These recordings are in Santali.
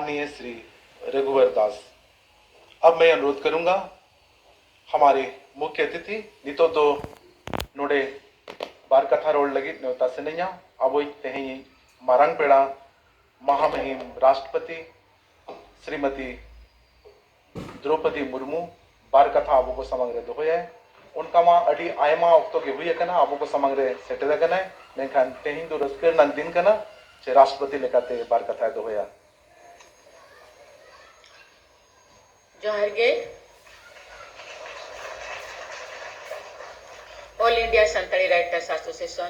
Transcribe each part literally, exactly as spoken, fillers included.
माननीय श्री रघुवर दास। अब मैं अनुरोध करूंगा हमारे मुख्य अतिथि, ᱱᱤᱛᱚᱜ ᱫᱚ ᱱᱚᱰᱮ ᱵᱟᱨ ᱠᱟᱛᱷᱟ ᱨᱚᱲ ᱞᱟᱹᱜᱤᱫ ᱱᱮᱣᱛᱟ ᱥᱟᱱᱟᱧᱟ ᱟᱵᱚᱭᱤᱡ ᱛᱮᱦᱮᱧ ᱢᱟᱨᱟᱝ ᱯᱮᱲᱟ ᱢᱟᱦᱟᱢᱩᱦᱤᱢ ᱨᱟᱥᱴᱨᱚᱯᱚᱛᱤ ᱥᱨᱤᱢᱚᱛᱤ ᱫᱨᱚᱯᱚᱫᱤ ᱢᱩᱨᱢᱩ ᱵᱟᱨ ᱠᱟᱛᱷᱟ ᱟᱵᱚ ᱠᱚ ᱥᱟᱢᱟᱝ ᱨᱮ ᱫᱚᱦᱚᱭᱟᱭ᱾ ᱚᱱᱠᱟ ᱢᱟ ᱟᱹᱰᱤ ᱟᱭᱢᱟ ᱚᱠᱛᱚ ᱜᱮ ᱦᱩᱭ ᱟᱠᱟᱱᱟ, ᱟᱵᱚ ᱠᱚ ᱥᱟᱢᱟᱝ ᱨᱮ ᱥᱮᱴᱮᱨ ᱟᱠᱟᱱᱟᱭ, ᱢᱮᱱᱠᱷᱟᱱ ᱛᱮᱦᱮᱧ ᱫᱚ ᱨᱟᱹᱥᱠᱟᱹ ᱨᱮᱱᱟᱜ ᱫᱤᱱ ᱠᱟᱱᱟ ᱡᱮ ᱨᱟᱥᱴᱨᱚᱯᱚᱛᱤ ᱞᱮᱠᱟᱛᱮ ᱵᱟᱨ ᱠᱟᱛᱷᱟᱭ ᱫᱚᱦᱚᱭᱟ᱾ ᱡᱚᱦᱟᱨ ᱜᱮ᱾ All India Santali Writers Association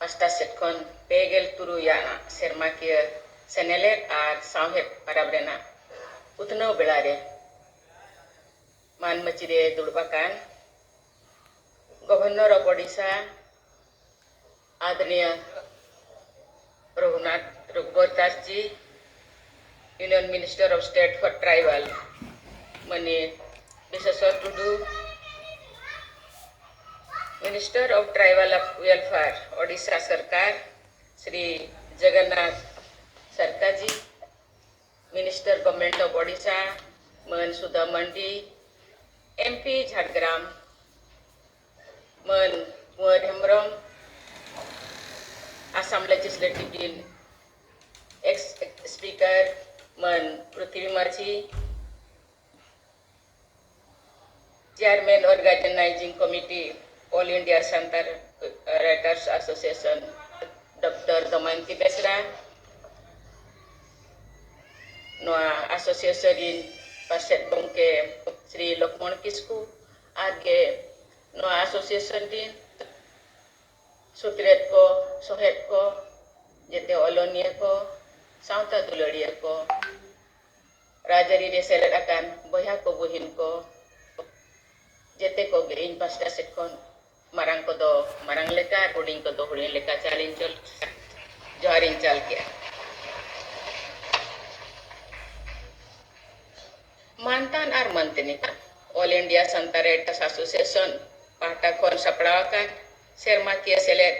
ᱯᱟᱥᱴᱟ ᱥᱮᱫ ᱠᱷᱚᱱ ᱯᱮ ᱜᱮᱞ ᱛᱩᱨᱩᱭ ᱟᱱᱟᱜ ᱥᱮᱨᱢᱟᱠᱤᱭᱟᱹ ᱥᱮᱱᱮᱞᱮᱫ ᱟᱨ ᱥᱟᱶᱦᱮᱫ ᱯᱟᱨᱟᱵᱽ ᱨᱮᱱᱟᱜ ᱩᱛᱱᱟᱹᱣ ᱵᱮᱲᱟ ᱨᱮ ᱢᱟᱹᱱ ᱢᱟᱹᱪᱤ ᱨᱮ ᱫᱩᱲᱩᱵ ᱟᱠᱟᱱ Governor of Odisha, ᱟᱫᱚᱨᱱᱤᱭᱟ Raghunath ᱨᱚᱜᱷᱩᱵᱚᱨ Das G, Union Minister of State for Tribal, ᱢᱟᱹᱱᱤᱡ ᱵᱤᱥᱮᱥᱚᱨ ᱴᱩᱰᱩ, Minister of Tribal Welfare, Odisha ᱥᱚᱨᱠᱟᱨ, ᱥᱨᱤ ᱡᱚᱜᱚᱱᱱᱟᱛᱷ ᱥᱟᱨᱠᱟᱨ ᱡᱤ, Minister Government of Odisha, ᱢᱟᱹᱱ ᱥᱩᱫᱷᱟ ᱢᱟᱱᱰᱤ, ᱮᱢ ᱯᱤ ᱡᱷᱟᱲᱜᱨᱟᱢ, ᱢᱟᱹᱱ ᱠᱩᱸᱣᱟᱨ ᱦᱮᱢᱵᱨᱚᱢ, ᱟᱥᱟᱢ Legislative ᱨᱤᱱ ex Speaker ᱢᱟᱹᱱ ᱯᱨᱤᱛᱷᱤᱵᱤ ᱢᱟᱹᱡᱷᱤ, Chairman Organizing Committee All India Santal Writers Association doctor Damayanti Besra, ᱱᱚᱣᱟ association ᱨᱤᱱ ᱯᱟᱨᱥᱮᱛ ᱜᱚᱢᱠᱮ ᱥᱨᱤ ᱞᱚᱠᱷᱢᱚᱬ ᱠᱤᱥᱠᱩ, ᱟᱨ ᱜᱮ ᱱᱚᱣᱟ association ᱨᱤᱱ ᱥᱩᱛᱨᱮᱛ ᱠᱚ, ᱥᱚᱦᱮᱫ ᱠᱚ, ᱡᱮᱛᱮ ᱚᱞᱚᱱᱤᱭᱟᱹ ᱠᱚ, ᱥᱟᱶᱛᱟ ᱫᱩᱞᱟᱹᱲᱤᱭᱟᱹ ᱠᱚ, ᱨᱟᱡᱽᱟᱹᱨᱤ ᱨᱮ ᱥᱮᱞᱮᱫ ᱟᱠᱟᱱ ᱵᱚᱭᱦᱟ ᱠᱚ, ᱵᱩᱦᱤᱱ ᱠᱚ, ᱡᱮᱛᱮ ᱠᱚᱜᱮ ᱤᱧ ᱯᱟᱥᱴᱟ ᱥᱮᱫ ᱠᱷᱚᱱ ᱢᱟᱨᱟᱝ ᱠᱚᱫᱚ ᱢᱟᱨᱟᱝ ᱞᱮᱠᱟ ᱟᱨ ᱦᱩᱰᱤᱧ ᱠᱚᱫᱚ ᱦᱩᱰᱤᱧ ᱞᱮᱠᱟ ᱪᱟᱞᱤᱧ ᱪᱚᱞ, ᱡᱚᱦᱟᱨᱤᱧ ᱪᱟᱞ ᱠᱮᱜᱼᱟ᱾ ᱢᱟᱱᱛᱟᱱ ᱟᱨ ᱢᱟᱱᱛᱟᱹᱱᱤ, All India Santali Writers Association ᱯᱟᱦᱴᱟ ᱠᱷᱚᱱ ᱥᱟᱯᱲᱟᱣ ᱟᱠᱟᱱ ᱥᱮᱨᱢᱟᱠᱤᱭᱟᱹ ᱥᱮᱞᱮᱫ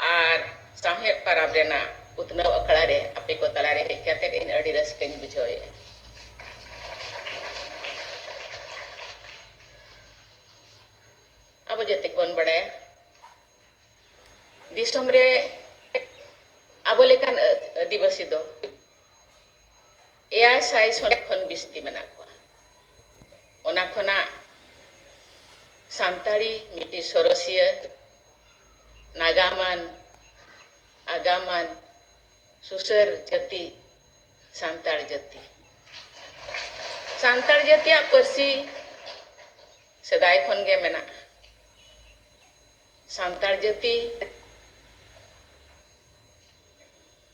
ᱟᱨ ᱥᱟᱶᱦᱮᱫ ᱯᱟᱨᱟᱵᱽ ᱨᱮᱱᱟᱜ ᱩᱛᱱᱟᱹᱣ ᱟᱠᱷᱲᱟ ᱨᱮ ᱟᱯᱮ ᱠᱚ ᱛᱟᱞᱟᱨᱮ ᱦᱮᱡ ᱠᱟᱛᱮ ᱤᱧ ᱟᱹᱰᱤ ᱨᱟᱹᱥᱠᱟᱹᱧ ᱵᱩᱡᱷᱟᱹᱣᱮᱫᱼᱟ᱾ ᱟᱵᱚ ᱡᱚᱛᱚ ᱵᱚᱱ ᱵᱟᱲᱟᱭᱟ, ᱫᱤᱥᱚᱢ ᱨᱮ ᱟᱵᱚ ᱞᱮᱠᱟᱱ ᱟᱹ-, ᱟᱹᱫᱤᱵᱟᱹᱥᱤ ᱫᱚ ᱮᱭᱟᱭ ᱥᱟᱭ ᱥᱚᱱᱮ ᱠᱷᱚᱱ ᱵᱤᱥᱛᱤ ᱢᱮᱱᱟᱜ ᱠᱚᱣᱟ᱾ ᱚᱱᱟ ᱠᱷᱚᱱᱟᱜ ᱥᱟᱱᱛᱟᱲᱤ ᱢᱤᱫᱴᱤᱡ ᱥᱚᱨᱚᱥᱤᱭᱟᱹ, ᱱᱟᱜᱟᱢᱟᱱ, ᱟᱜᱟᱢᱟᱱ, ᱥᱩᱥᱟᱹᱨ ᱡᱟᱹᱛᱤ ᱥᱟᱱᱛᱟᱲ ᱡᱟᱹᱛᱤ᱾ ᱥᱟᱱᱛᱟᱲ ᱡᱟᱹᱛᱤᱭᱟᱜ ᱯᱟᱹᱨᱥᱤ ᱥᱮᱫᱟᱭ ᱠᱷᱚᱱ ᱜᱮ ᱢᱮᱱᱟᱜᱼᱟ᱾ ᱥᱟᱱᱛᱟᱲ ᱡᱟᱹᱛᱤ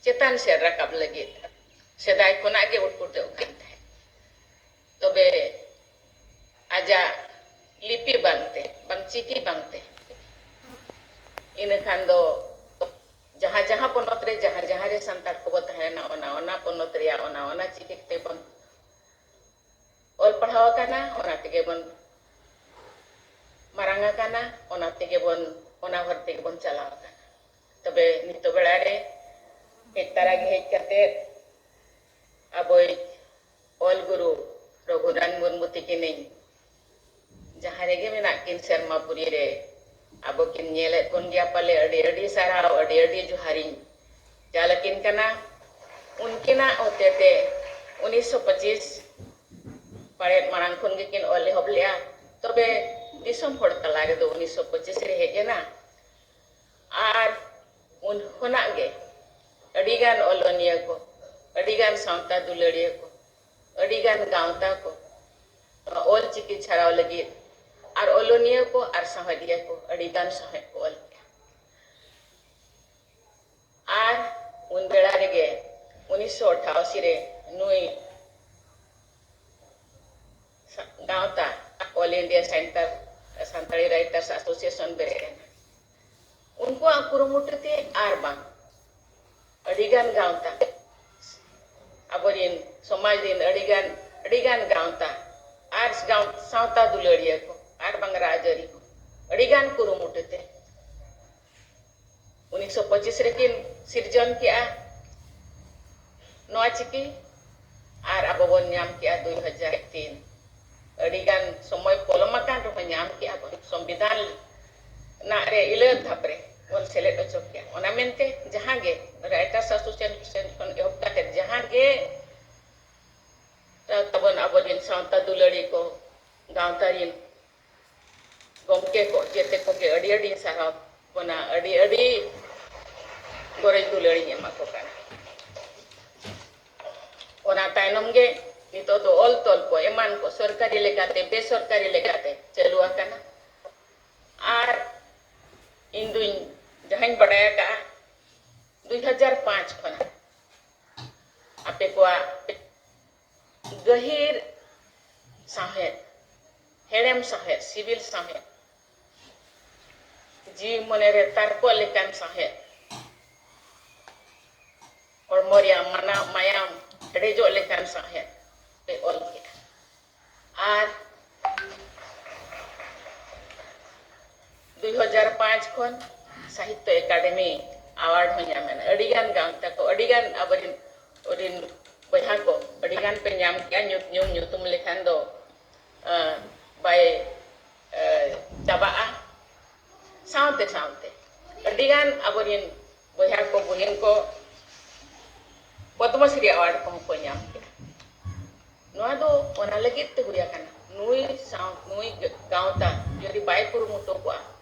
ᱪᱮᱛᱟᱱ ᱥᱮᱫ ᱨᱟᱠᱟᱵ ᱞᱟᱹᱜᱤᱫ ᱥᱮᱫᱟᱭ ᱠᱷᱚᱱᱟᱜ ᱜᱮ ᱩᱴᱯᱩᱴᱟᱹᱜ ᱠᱟᱱ ᱛᱟᱦᱮᱸᱫ᱾ ᱛᱚᱵᱮ ᱟᱡᱟᱜ ᱞᱤᱯᱤ ᱵᱟᱝᱛᱮ, ᱵᱟᱝ ᱪᱤᱠᱤ ᱵᱟᱝᱛᱮ, ᱤᱱᱟᱹ ᱠᱷᱟᱱ ᱫᱚ ᱡᱟᱦᱟᱸ ᱡᱟᱦᱟᱸ ᱯᱚᱱᱚᱛ ᱨᱮ ᱡᱟᱦᱟᱸ ᱡᱟᱦᱟᱸ ᱨᱮ ᱥᱟᱱᱛᱟᱲ ᱠᱚᱵᱚ ᱛᱟᱦᱮᱱᱟ, ᱚᱱᱟ ᱚᱱᱟ ᱯᱚᱱᱚᱛ ᱨᱮᱭᱟᱜ ᱚᱱᱟ ᱚᱱᱟ ᱪᱤᱠᱤ ᱛᱮᱵᱚᱱ ᱚᱞ ᱯᱟᱲᱦᱟᱣ ᱟᱠᱟᱱᱟ, ᱚᱱᱟ ᱛᱮᱜᱮ ᱵᱚᱱ ᱢᱟᱨᱟᱝ ᱟᱠᱟᱱᱟ, ᱚᱱᱟ ᱛᱮᱜᱮ ᱵᱚᱱ, ᱚᱱᱟ ᱦᱚᱨ ᱛᱮᱜᱮ ᱵᱚᱱ ᱪᱟᱞᱟᱣ ᱟᱠᱟᱱᱟ᱾ ᱛᱚᱵᱮ ᱱᱤᱛᱚᱜ ᱵᱮᱲᱟ ᱨᱮ ᱦᱮᱡ ᱛᱟᱨᱟ ᱜᱮ ᱦᱮᱡ ᱠᱟᱛᱮ ᱟᱵᱚᱭᱤᱡ ᱚᱞ ᱜᱩᱨᱩ ᱨᱚᱜᱷᱩᱱᱟᱛᱷ ᱢᱩᱨᱢᱩ ᱛᱤᱠᱤᱱᱤᱧ ᱡᱟᱦᱟᱸ ᱨᱮᱜᱮ ᱢᱮᱱᱟᱜ ᱠᱤᱱ ᱥᱮᱨᱢᱟ ᱯᱩᱨᱤ ᱨᱮ, ᱟᱵᱚ ᱠᱤᱱ ᱧᱮᱞᱮᱫ ᱵᱚᱱ ᱜᱮᱭᱟ ᱯᱟᱞᱮ, ᱟᱹᱰᱤ ᱟᱹᱰᱤ ᱥᱟᱨᱦᱟᱣ, ᱟᱹᱰᱤ ᱟᱹᱰᱤ ᱡᱚᱦᱟᱨᱤᱧ ᱪᱟᱞ ᱟᱹᱠᱤᱱ ᱠᱟᱱᱟ᱾ ᱩᱱᱠᱤᱱᱟᱜ ᱦᱚᱛᱮᱛᱮ ᱩᱱᱤᱥᱥᱚ ᱯᱚᱸᱪᱤᱥ ᱯᱟᱲᱮᱫ ᱢᱟᱲᱟᱝ ᱠᱷᱚᱱ ᱜᱮᱠᱤᱱ ᱚᱞ ᱮᱦᱚᱵ ᱞᱮᱜᱼᱟ, ᱛᱚᱵᱮ ᱫᱤᱥᱚᱢ ᱦᱚᱲ ᱛᱟᱞᱟ ᱨᱮᱫᱚ ᱩᱱᱤᱥᱥᱚ ᱯᱚᱸᱪᱤᱥ ᱨᱮ ᱦᱮᱡ ᱮᱱᱟ᱾ ᱟᱨ ᱩᱱ ᱠᱷᱚᱱᱟᱜ ᱜᱮ ᱟᱹᱰᱤᱜᱟᱱ ᱚᱞᱚᱱᱤᱭᱟᱹ ᱠᱚ, ᱟᱹᱰᱤᱜᱟᱱ ᱥᱟᱶᱛᱟ ᱫᱩᱞᱟᱹᱲᱤᱭᱟᱹ ᱠᱚ, ᱟᱹᱰᱤᱜᱟᱱ ᱜᱟᱶᱛᱟ ᱠᱚ ᱱᱚᱣᱟ ᱚᱞ ᱪᱤᱠᱤ ᱪᱷᱟᱨᱟᱣ ᱞᱟᱹᱜᱤᱫ ᱟᱨ ᱚᱞᱚᱱᱤᱭᱟᱹ ᱠᱚ ᱟᱨ ᱥᱟᱶᱦᱮᱫᱤᱭᱟᱹ ᱠᱚ ᱟᱹᱰᱤᱜᱟᱱ ᱥᱟᱶᱦᱮᱫ ᱠᱚ ᱚᱞ ᱠᱮᱫᱟ᱾ ᱟᱨ ᱩᱱ ᱵᱮᱲᱟ ᱨᱮᱜᱮ ᱩᱱᱤᱥᱥᱚ ᱟᱴᱷᱟᱥᱤ ᱨᱮ ᱱᱩᱭ ᱥᱟ-, ᱜᱟᱶᱛᱟ All India Center Santali Writers Association ᱵᱮᱨᱮᱫ ᱮᱱᱟ᱾ ᱩᱱᱠᱩᱣᱟᱜ ᱠᱩᱨᱩᱢᱩᱴᱩ ᱛᱮ ᱟᱨ ᱵᱟᱝ ᱟᱹᱰᱤᱜᱟᱱ ᱜᱟᱶᱛᱟ, ᱟᱵᱚᱨᱮᱱ ᱥᱚᱢᱟᱡᱽ ᱨᱮᱱ ᱟᱹᱰᱤᱜᱟᱱ, ᱟᱹᱰᱤᱜᱟᱱ ᱜᱟᱶᱛᱟ ᱟᱨ ᱜᱟᱶ-, ᱥᱟᱶᱛᱟ ᱫᱩᱞᱟᱹᱲᱤᱭᱟᱹ ᱠᱚ ᱟᱨ ᱵᱟᱝ ᱨᱟᱡᱽᱟᱹᱨᱤ ᱠᱚ ᱟᱹᱰᱤᱜᱟᱱ ᱠᱩᱨᱩᱢᱩᱴᱩ ᱛᱮ ᱩᱱᱤᱥᱥᱚ ᱯᱚᱸᱪᱤᱥ ᱨᱮᱠᱤᱱ ᱥᱤᱨᱡᱚᱱ ᱠᱮᱜᱼᱟ ᱱᱚᱣᱟ ᱪᱤᱠᱤ, ᱟᱨ ᱟᱵᱚ ᱵᱚᱱ ᱧᱟᱢ ᱠᱮᱜᱼᱟ ᱫᱩᱭ ᱦᱟᱡᱟᱨ ᱛᱤᱱ᱾ ᱟᱹᱰᱤᱜᱟᱱ ᱥᱚᱢᱚᱭ ᱯᱚᱞᱚᱢ ᱟᱠᱟᱱ ᱨᱮᱦᱚᱸ ᱧᱟᱢ ᱠᱮᱜᱼᱟ ᱵᱚᱱ, ᱥᱚᱝᱵᱤᱫᱷᱟᱱ ᱨᱮᱱᱟᱜ ᱨᱮ ᱤᱞᱟᱹ ᱫᱷᱟᱯ ᱨᱮ ᱵᱚᱱ ᱥᱮᱞᱮᱫ ᱦᱚᱪᱚ ᱠᱮᱜᱼᱟ᱾ ᱚᱱᱟ ᱢᱮᱱᱛᱮ ᱡᱟᱦᱟᱸ ᱜᱮ Writers Association ᱠᱷᱚᱱ ᱮᱦᱚᱵ ᱠᱟᱛᱮ ᱡᱟᱦᱟᱸ ᱜᱮ ᱛᱟᱵᱚᱱ ᱟᱵᱚᱨᱮᱱ ᱥᱟᱶᱛᱟ ᱫᱩᱞᱟᱹᱲᱤ ᱠᱚ, ᱜᱟᱶᱛᱟ ᱨᱮᱱ ᱜᱚᱢᱠᱮ ᱠᱚ, ᱡᱮᱛᱮ ᱠᱚᱜᱮ ᱟᱹᱰᱤ ᱟᱹᱰᱤ ᱥᱟᱨᱦᱟᱣ ᱵᱚᱱᱟ, ᱟᱹᱰᱤ ᱟᱹᱰᱤ ᱜᱚᱨᱚᱡᱽ ᱫᱩᱞᱟᱹᱲᱤᱧ ᱮᱢᱟ ᱠᱚ ᱠᱟᱱᱟ᱾ ᱚᱱᱟ ᱛᱟᱭᱱᱚᱢ ᱜᱮ ᱱᱤᱛᱚᱜ ᱫᱚ ᱚᱞ ᱛᱚᱞ ᱠᱚ ᱮᱢᱟᱱ ᱠᱚ ᱥᱚᱨᱠᱟᱨᱤ ᱞᱮᱠᱟᱛᱮ, ᱵᱮᱥᱚᱨᱠᱟᱨᱤ ᱞᱮᱠᱟᱛᱮ ᱪᱟᱹᱞᱩ ᱟᱠᱟᱱᱟ᱾ ᱟᱨ ᱤᱧ ᱫᱩᱧ ᱡᱟᱦᱟᱸᱧ ᱵᱟᱰᱟᱭ ᱟᱠᱟᱫᱼᱟ, ᱫᱩᱭ ᱦᱟᱡᱟᱨ ᱯᱟᱸᱪ ᱠᱷᱚᱱᱟᱜ ᱟᱯᱮ ᱠᱚᱣᱟᱜ ᱜᱟᱹᱦᱤᱨ ᱥᱟᱶᱦᱮᱫ, ᱦᱮᱲᱮᱢ ᱥᱟᱶᱦᱮᱫ, ᱥᱤᱵᱤᱞ ᱥᱟᱶᱦᱮᱫ, ᱡᱤᱣᱤ ᱢᱚᱱᱮᱨᱮ ᱛᱟᱨᱠᱚ ᱞᱮᱠᱟᱱ ᱥᱟᱶᱦᱮᱫ, ᱦᱚᱲᱢᱚ ᱨᱮᱭᱟᱜ ᱢᱟᱱᱟᱣ ᱢᱟᱭᱟᱢ ᱦᱮᱰᱮᱡᱚᱜ ᱞᱮᱠᱟᱱ ᱥᱟᱶᱦᱮᱫ ᱯᱮ ᱚᱞ ᱠᱮᱫᱼᱟ᱾ ᱟᱨ ᱫᱩᱭ ᱦᱟᱡᱟᱨ ᱯᱟᱸᱪ ᱠᱷᱚᱱ ᱥᱟᱦᱤᱛᱛᱚ ᱮᱠᱟᱰᱮᱢᱤ ᱟᱣᱟᱨᱰ ᱦᱚᱸ ᱧᱟᱢ ᱮᱱᱟ᱾ ᱟᱹᱰᱤᱜᱟᱱ ᱜᱟᱶᱛᱟ ᱠᱚ, ᱟᱹᱰᱤᱜᱟᱱ ᱟᱵᱚᱨᱮᱱ ᱨᱮᱱ ᱵᱚᱭᱦᱟ ᱠᱚ ᱟᱹᱰᱤᱜᱟᱱ ᱯᱮ ᱧᱟᱢ ᱠᱮᱜᱼᱟ᱾ ᱧᱩᱛ ᱧᱩᱢ ᱧᱩᱛᱩᱢ ᱞᱮᱠᱷᱟᱱ ᱫᱚ ᱟᱸ, ᱵᱟᱭ ᱟᱸ, ᱪᱟᱵᱟᱜᱼᱟ᱾ ᱥᱟᱶᱛᱮ ᱥᱟᱶᱛᱮ ᱟᱹᱰᱤᱜᱟᱱ ᱟᱵᱚᱨᱮᱱ ᱵᱚᱭᱦᱟ ᱠᱚ ᱵᱩᱦᱤᱱ ᱠᱚ ᱯᱚᱫᱽᱢᱚᱥᱨᱤ ᱟᱣᱟᱨᱰ ᱠᱚᱦᱚᱸ ᱠᱚ ᱧᱟᱢ ᱠᱮᱫᱟ᱾ ᱱᱚᱣᱟ ᱫᱚ ᱚᱱᱟ ᱞᱟᱹᱜᱤᱫ ᱛᱮ ᱦᱩᱭ ᱟᱠᱟᱱᱟ, ᱱᱩᱭ ᱥᱟᱶ ᱱᱩᱭ ᱜᱟᱶᱛᱟ ᱡᱩᱫᱤ ᱵᱟᱭ ᱠᱩᱨᱩᱢᱩᱴᱩ ᱠᱚᱜᱼᱟ,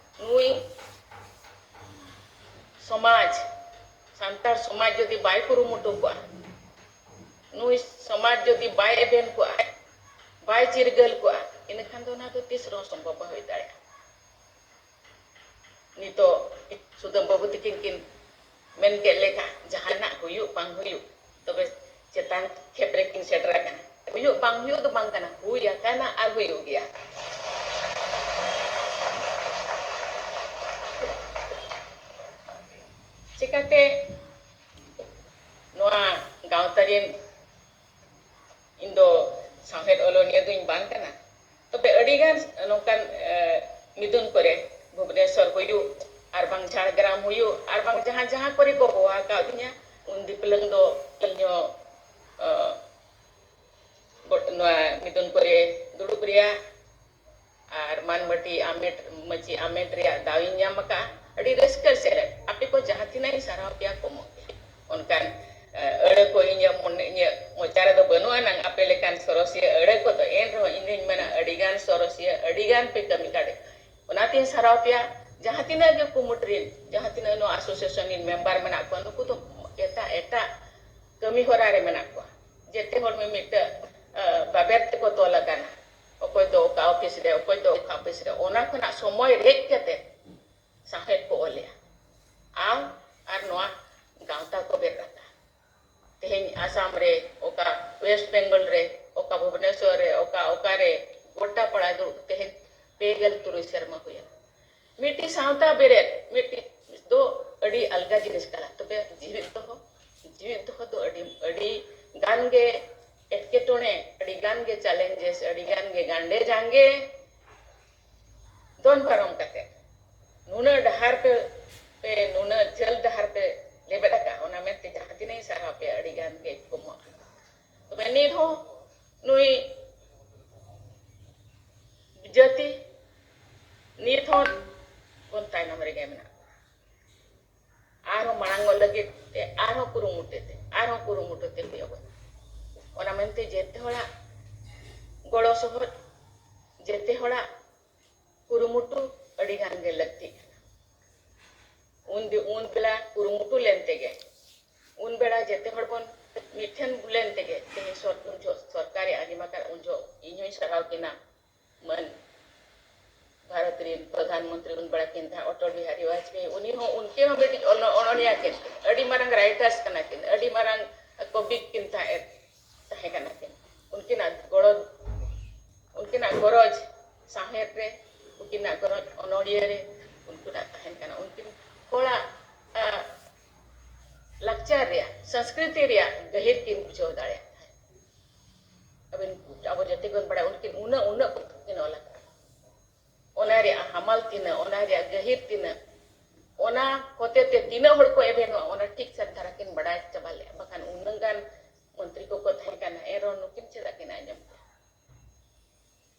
ᱱᱩᱭ ᱥᱚᱢᱟᱡᱽ, ᱥᱟᱱᱛᱟᱲ ᱥᱚᱢᱟᱡᱽ ᱡᱩᱫᱤ ᱵᱟᱭ ᱠᱩᱨᱩᱢᱩᱴᱩ ᱠᱚᱜᱼᱟ, ᱱᱩᱭ ᱥᱚᱢᱟᱡᱽ ᱡᱩᱫᱤ ᱵᱟᱭ ᱮᱵᱷᱮᱱ ᱠᱚᱜᱼᱟ, ᱵᱟᱭ ᱪᱤᱨᱜᱟᱹᱞ ᱠᱚᱜᱼᱟ, ᱤᱱᱟᱹᱠᱷᱟᱱ ᱫᱚ ᱚᱱᱟ ᱫᱚ ᱛᱤᱥ ᱨᱮᱦᱚᱸ ᱥᱚᱢᱵᱷᱚᱵ ᱵᱟᱝ ᱦᱩᱭ ᱫᱟᱲᱮᱭᱟᱜᱼᱟ᱾ ᱱᱤᱛᱚᱜ ᱥᱩᱫᱟᱹᱢ ᱵᱟᱹᱵᱩ ᱛᱤᱠᱤᱱ ᱠᱤᱱ ᱢᱮᱱ ᱠᱮᱫ ᱞᱮᱠᱟ, ᱡᱟᱦᱟᱱᱟᱜ ᱦᱩᱭᱩᱜ ᱵᱟᱝ ᱦᱩᱭᱩᱜ, ᱛᱚᱵᱮ ᱪᱮᱛᱟᱱ ᱠᱷᱮᱯ ᱨᱮᱠᱤᱱ ᱥᱮᱴᱮᱨ ᱟᱠᱟᱱᱟ᱾ ᱦᱩᱭᱩᱜ ᱵᱟᱝ ᱦᱩᱭᱩᱜ ᱫᱚ ᱵᱟᱝ ᱠᱟᱱᱟ, ᱦᱩᱭ ᱟᱠᱟᱱᱟ ᱟᱨ ᱦᱩᱭᱩᱜ ᱜᱮᱭᱟ᱾ ᱪᱤᱠᱟᱹᱛᱮ ᱱᱚᱣᱟ ᱜᱟᱶᱛᱟ ᱨᱮᱱ ᱤᱧ ᱫᱚ ᱥᱟᱶᱦᱮᱫ ᱚᱞᱚᱱᱤᱭᱟᱹ ᱫᱚᱧ ᱵᱟᱝ ᱠᱟᱱᱟ, ᱛᱚᱵᱮ ᱟᱹᱰᱤᱜᱟᱱ ᱱᱚᱝᱠᱟᱱ, ᱮ, ᱢᱤᱫᱩᱱ ᱠᱚᱨᱮ ᱵᱷᱩᱵᱽᱱᱮᱥᱚᱨ ᱦᱩᱭᱩᱜ ᱟᱨ ᱵᱟᱝ ᱡᱷᱟᱲᱜᱨᱟᱢ ᱦᱩᱭᱩᱜ, ᱟᱨ ᱵᱟᱝ ᱡᱟᱦᱟᱸ ᱡᱟᱦᱟᱸ ᱠᱚᱨᱮ ᱠᱚ ᱦᱚᱦᱚ ᱟᱠᱟᱫᱤᱧᱟ, ᱩᱱ ᱫᱤᱯᱞᱟᱹᱝ ᱫᱚ ᱤᱧ ᱦᱚᱸ, ᱟᱸ, ᱵᱚ-, ᱱᱚᱣᱟ ᱢᱤᱫᱩᱱ ᱠᱚᱨᱮ ᱫᱩᱲᱩᱵ ᱨᱮᱭᱟᱜ ᱟᱨ ᱢᱟᱱᱵᱟᱹᱴᱤ ᱟᱢᱮᱴ, ᱢᱟᱹᱪᱤ ᱟᱢᱮᱴ ᱨᱮᱭᱟᱜ ᱫᱟᱣ ᱤᱧ ᱧᱟᱢ ᱟᱠᱟᱫᱼᱟ᱾ ᱟᱹᱰᱤ ᱨᱟᱹᱥᱠᱟᱹ ᱥᱮᱞᱮᱫ, ᱟᱯᱮ ᱠᱚ ᱡᱟᱦᱟᱸ ᱛᱤᱱᱟᱹᱜ ᱤᱧ ᱥᱟᱨᱦᱟᱣ ᱯᱮᱭᱟ, ᱠᱚᱢᱚᱜ ᱜᱮᱭᱟ᱾ ᱚᱱᱠᱟᱱ, ᱟᱸ, ᱟᱹᱲᱟᱹ ᱠᱚ ᱤᱧᱟᱹᱜ ᱢᱚᱱᱮ, ᱤᱧᱟᱹᱜ ᱢᱚᱪᱟ ᱨᱮᱫᱚ ᱵᱟᱹᱱᱩᱜ ᱟᱱᱟᱝ ᱟᱯᱮ ᱞᱮᱠᱟᱱ ᱥᱚᱨᱚᱥᱤᱭᱟᱹ ᱟᱹᱲᱟᱹ ᱠᱚᱫᱚ, ᱮᱱ ᱨᱮᱦᱚᱸ ᱤᱧ ᱫᱩᱧ ᱢᱮᱱᱟ, ᱟᱹᱰᱤ ᱜᱟᱱ ᱥᱚᱨᱚᱥᱤᱭᱟᱹ, ᱟᱹᱰᱤ ᱜᱟᱱ ᱯᱮ ᱠᱟᱹᱢᱤ ᱫᱟᱲᱮ᱾ ᱚᱱᱟᱛᱤᱧ ᱥᱟᱨᱦᱟᱣ ᱯᱮᱭᱟ᱾ ᱡᱟᱦᱟᱸ ᱛᱤᱱᱟᱹᱜ ᱜᱮ ᱠᱩᱢᱩᱴ ᱨᱤᱱ, ᱡᱟᱦᱟᱸ ᱛᱤᱱᱟᱹᱜ ᱱᱚᱣᱟ association ᱨᱤᱱ member ᱢᱮᱱᱟᱜ ᱠᱚᱣᱟ, ᱱᱩᱠᱩ ᱫᱚ ᱮᱴᱟᱜ ᱮᱴᱟᱜ ᱠᱟᱹᱢᱤ ᱦᱚᱨᱟ ᱨᱮ ᱢᱮᱱᱟᱜ ᱠᱚᱣᱟ᱾ ᱡᱮᱛᱮ ᱦᱚᱲ ᱢᱤᱢᱤᱫᱴᱟᱹᱜ, ᱟᱸ, ᱵᱟᱵᱮᱨ ᱛᱮᱠᱚ ᱛᱚᱞ ᱟᱠᱟᱱᱟ᱾ ᱚᱠᱚᱭ ᱫᱚ ᱚᱠᱟ office ᱨᱮ, ᱚᱠᱚᱭ ᱫᱚ ᱚᱠᱟ office ᱨᱮ, ᱚᱱᱟ ᱠᱷᱚᱱᱟᱜ ᱥᱚᱢᱚᱭ ᱨᱮᱡ ᱠᱟᱛᱮ ᱥᱟᱶᱦᱮᱫ ᱠᱚ ᱚᱞᱮᱜᱼᱟ᱾ ᱟᱨ, ᱟᱨ ᱱᱚᱣᱟ ᱜᱟᱶᱛᱟ ᱠᱚ ᱵᱮᱨᱮᱫ ᱟᱠᱟᱫᱼᱟ᱾ ᱛᱮᱦᱮᱧ ᱟᱥᱟᱢ ᱨᱮ, ᱚᱠᱟ West Bengal ᱨᱮ, ᱚᱠᱟ ᱵᱷᱩᱵᱽᱱᱮᱥᱚᱨ ᱨᱮ, ᱚᱠᱟ, ᱚᱠᱟ ᱨᱮ, ᱜᱚᱴᱟ ᱯᱟᱲᱟ ᱫᱩᱲᱩᱵ ᱛᱮᱦᱮᱧ ᱯᱮ ᱜᱮᱞ ᱛᱩᱨᱩᱭ ᱥᱮᱨᱢᱟ ᱦᱩᱭᱮᱱᱟ᱾ ᱢᱤᱫᱴᱤᱡ ᱥᱟᱶᱛᱟ ᱵᱮᱨᱮᱫ, ᱢᱤᱫᱴᱤᱡ ᱫᱚ ᱟᱹᱰᱤ ᱟᱞᱜᱟ ᱡᱤᱱᱤᱥ ᱠᱟᱱᱟ, ᱛᱚᱵᱮ ᱡᱤᱣᱤᱫ ᱫᱚᱦᱚ, ᱡᱤᱣᱤᱫ ᱫᱚᱦᱚ ᱫᱚ ᱟᱹᱰᱤ, ᱟᱹᱰᱤ ᱜᱟᱱ ᱜᱮ ᱮᱴᱠᱮᱴᱚᱬᱮ, ᱟᱹᱰᱤ ᱜᱟᱱ ᱜᱮ challenges, ᱟᱹᱰᱤ ᱜᱟᱱ ᱜᱮ ᱜᱟᱱᱰᱮ ᱡᱟᱸᱜᱮ ᱫᱚᱱ ᱯᱟᱨᱚᱢ ᱠᱟᱛᱮ ᱱᱩᱱᱟᱹᱜ ᱰᱟᱦᱟᱨ ᱯᱮ, ᱯᱮ, ᱱᱩᱱᱟᱹᱜ ᱡᱷᱟᱹᱞ ᱰᱟᱦᱟᱨ ᱯᱮ ᱞᱮᱵᱮᱫ ᱟᱠᱟᱫᱼᱟ, ᱚᱱᱟ ᱢᱮᱱᱛᱮ ᱡᱟᱦᱟᱸ ᱛᱤᱱᱟᱹᱜ ᱤᱧ ᱥᱟᱨᱦᱟᱣ ᱯᱮᱭᱟ, ᱟᱹᱰᱤ ᱜᱟᱱ ᱜᱮ ᱠᱚᱢᱚᱜᱼᱟ᱾ ᱛᱚᱵᱮ ᱱᱤᱛ ᱦᱚᱸ ᱱᱩᱭ ᱡᱟᱹᱛᱤ ᱱᱤᱛ ᱦᱚᱸ ᱵᱚᱱ ᱛᱟᱭᱱᱚᱢ ᱨᱮᱜᱮ ᱢᱮᱱᱟᱜ ᱵᱚᱱᱟ᱾ ᱟᱨᱦᱚᱸ ᱢᱟᱲᱟᱝᱚᱜ ᱞᱟᱹᱜᱤᱫ ᱛᱮ ᱟᱨᱦᱚᱸ ᱠᱩᱨᱩᱢᱩᱴᱩ ᱛᱮ, ᱟᱨᱦᱚᱸ ᱠᱩᱨᱩᱢᱩᱴᱩ ᱛᱮ ᱦᱩᱭᱩᱜ ᱟᱵᱚᱱᱟ᱾ ᱚᱱᱟ ᱢᱮᱱᱛᱮ ᱡᱮᱛᱮ ᱦᱚᱲᱟᱜ ᱜᱚᱲᱚ ᱥᱚᱦᱚᱫ, ᱡᱮᱛᱮ ᱦᱚᱲᱟᱜ ᱠᱩᱨᱩᱢᱩᱴᱩ ᱟᱹᱰᱤ ᱜᱟᱱ ᱜᱮ ᱞᱟᱹᱠᱛᱤᱜ ᱠᱟᱱᱟ᱾ ᱩᱱ ᱫᱤ-, ᱩᱱ ᱵᱮᱲᱟ ᱠᱩᱨᱩᱢᱩᱴᱩ ᱞᱮᱱ ᱛᱮᱜᱮ, ᱩᱱ ᱵᱮᱲᱟ ᱡᱮᱛᱮ ᱦᱚᱲ ᱵᱚᱱ ᱢᱤᱫ ᱴᱷᱮᱱ ᱞᱮᱱ ᱛᱮᱜᱮ ᱛᱮᱦᱮᱧ ᱥᱚᱨ-, ᱩᱱ ᱡᱚᱦᱚᱜ ᱥᱚᱨᱠᱟᱨᱮ ᱟᱸᱡᱚᱢ ᱟᱠᱟᱫ, ᱩᱱ ᱡᱚᱦᱚᱜ ᱤᱧ ᱦᱚᱸᱧ ᱥᱟᱨᱦᱟᱣ ᱠᱤᱱᱟ᱾ ᱢᱟᱹᱱ ᱵᱷᱟᱨᱚᱛ ᱨᱤᱱ ᱯᱨᱚᱫᱷᱟᱱ ᱢᱚᱱᱛᱨᱤ ᱩᱱ ᱵᱮᱲᱟ ᱠᱤᱱ ᱛᱟᱦᱮᱸ, ᱚᱴᱚᱞ ᱵᱤᱦᱟᱨᱤ ᱵᱟᱡᱽᱯᱮᱭᱤ, ᱩᱱᱤ ᱦᱚᱸ, ᱩᱱᱠᱤᱱ ᱦᱚᱸ ᱢᱤᱫᱴᱤᱡ ᱚᱱᱚ-, ᱚᱱᱚᱞᱤᱭᱟᱹ ᱠᱤᱱ, ᱟᱹᱰᱤ ᱢᱟᱨᱟᱝ writers ᱠᱟᱱᱟ ᱠᱤᱱ, ᱟᱹᱰᱤ ᱢᱟᱨᱟᱝ ᱠᱚᱵᱤ ᱠᱤᱱ ᱛᱟᱦᱮᱸ, ᱛᱟᱦᱮᱸ ᱠᱟᱱᱟ ᱠᱤᱱ᱾ ᱩᱱᱠᱤᱱᱟᱜ ᱜᱚᱲᱚ, ᱩᱱᱠᱤᱱᱟᱜ ᱜᱚᱨᱚᱡᱽ ᱥᱟᱶᱦᱮᱫ ᱨᱮ, ᱩᱱᱠᱤᱱᱟᱜ ᱜᱚᱨᱚᱡᱽ ᱚᱱᱚᱞᱤᱭᱟᱹ ᱨᱮ, ᱩᱱᱠᱤᱱᱟᱜ ᱛᱟᱦᱮᱸ ᱠᱟᱱᱟ᱾ ᱩᱱᱠᱤᱱ ᱦᱚᱲᱟᱜ, ᱟ, ᱞᱟᱠᱪᱟᱨ ᱨᱮᱭᱟᱜ, ᱥᱚᱝᱥᱠᱨᱤᱛᱤ ᱨᱮᱭᱟᱜ ᱜᱟᱹᱦᱤᱨ ᱠᱤᱱ ᱵᱩᱡᱷᱟᱹᱣ ᱫᱟᱲᱮᱭᱟᱜ ᱛᱟᱦᱮᱸᱫ᱾ ᱟᱹᱵᱤᱱ, ᱟᱵᱚ ᱡᱟᱹᱛᱤ ᱵᱚᱱ ᱵᱟᱲᱟᱭᱟ, ᱩᱱᱠᱤᱱ ᱩᱱᱟᱹᱜ, ᱩᱱᱟᱹᱜ ᱯᱚᱛᱚᱵ ᱠᱤᱱ ᱚᱞ ᱟᱠᱟᱫᱟ᱾ ᱚᱱᱟ ᱨᱮᱭᱟᱜ ᱦᱟᱢᱟᱞ ᱛᱤᱱᱟᱹᱜ, ᱚᱱᱟ ᱨᱮᱭᱟᱜ ᱜᱟᱹᱦᱤᱨ ᱛᱤᱱᱟᱹᱜ, ᱚᱱᱟ ᱦᱚᱛᱮ ᱛᱮ ᱛᱤᱱᱟᱹᱜ ᱦᱚᱲ ᱠᱚ ᱮᱵᱷᱮᱱᱚᱜᱼᱟ, ᱚᱱᱟ ᱴᱷᱤᱠ ᱥᱟᱨ ᱫᱷᱟᱨᱟ ᱠᱤᱱ ᱵᱟᱰᱟᱭ ᱪᱟᱵᱟ ᱞᱮᱫᱼᱟ, ᱵᱟᱠᱷᱟᱱ ᱩᱱᱟᱹᱜ ᱜᱟᱱ ᱢᱚᱱᱛᱨᱤ ᱠᱚᱠᱚ ᱛᱟᱦᱮᱸ ᱠᱟᱱᱟ, ᱮᱱᱨᱮᱦᱚᱸ ᱱᱩᱠᱤᱱ ᱪᱮᱫᱟᱜ ᱠᱤᱱ ᱟᱸᱡᱚᱢ ᱠᱮᱫᱟ?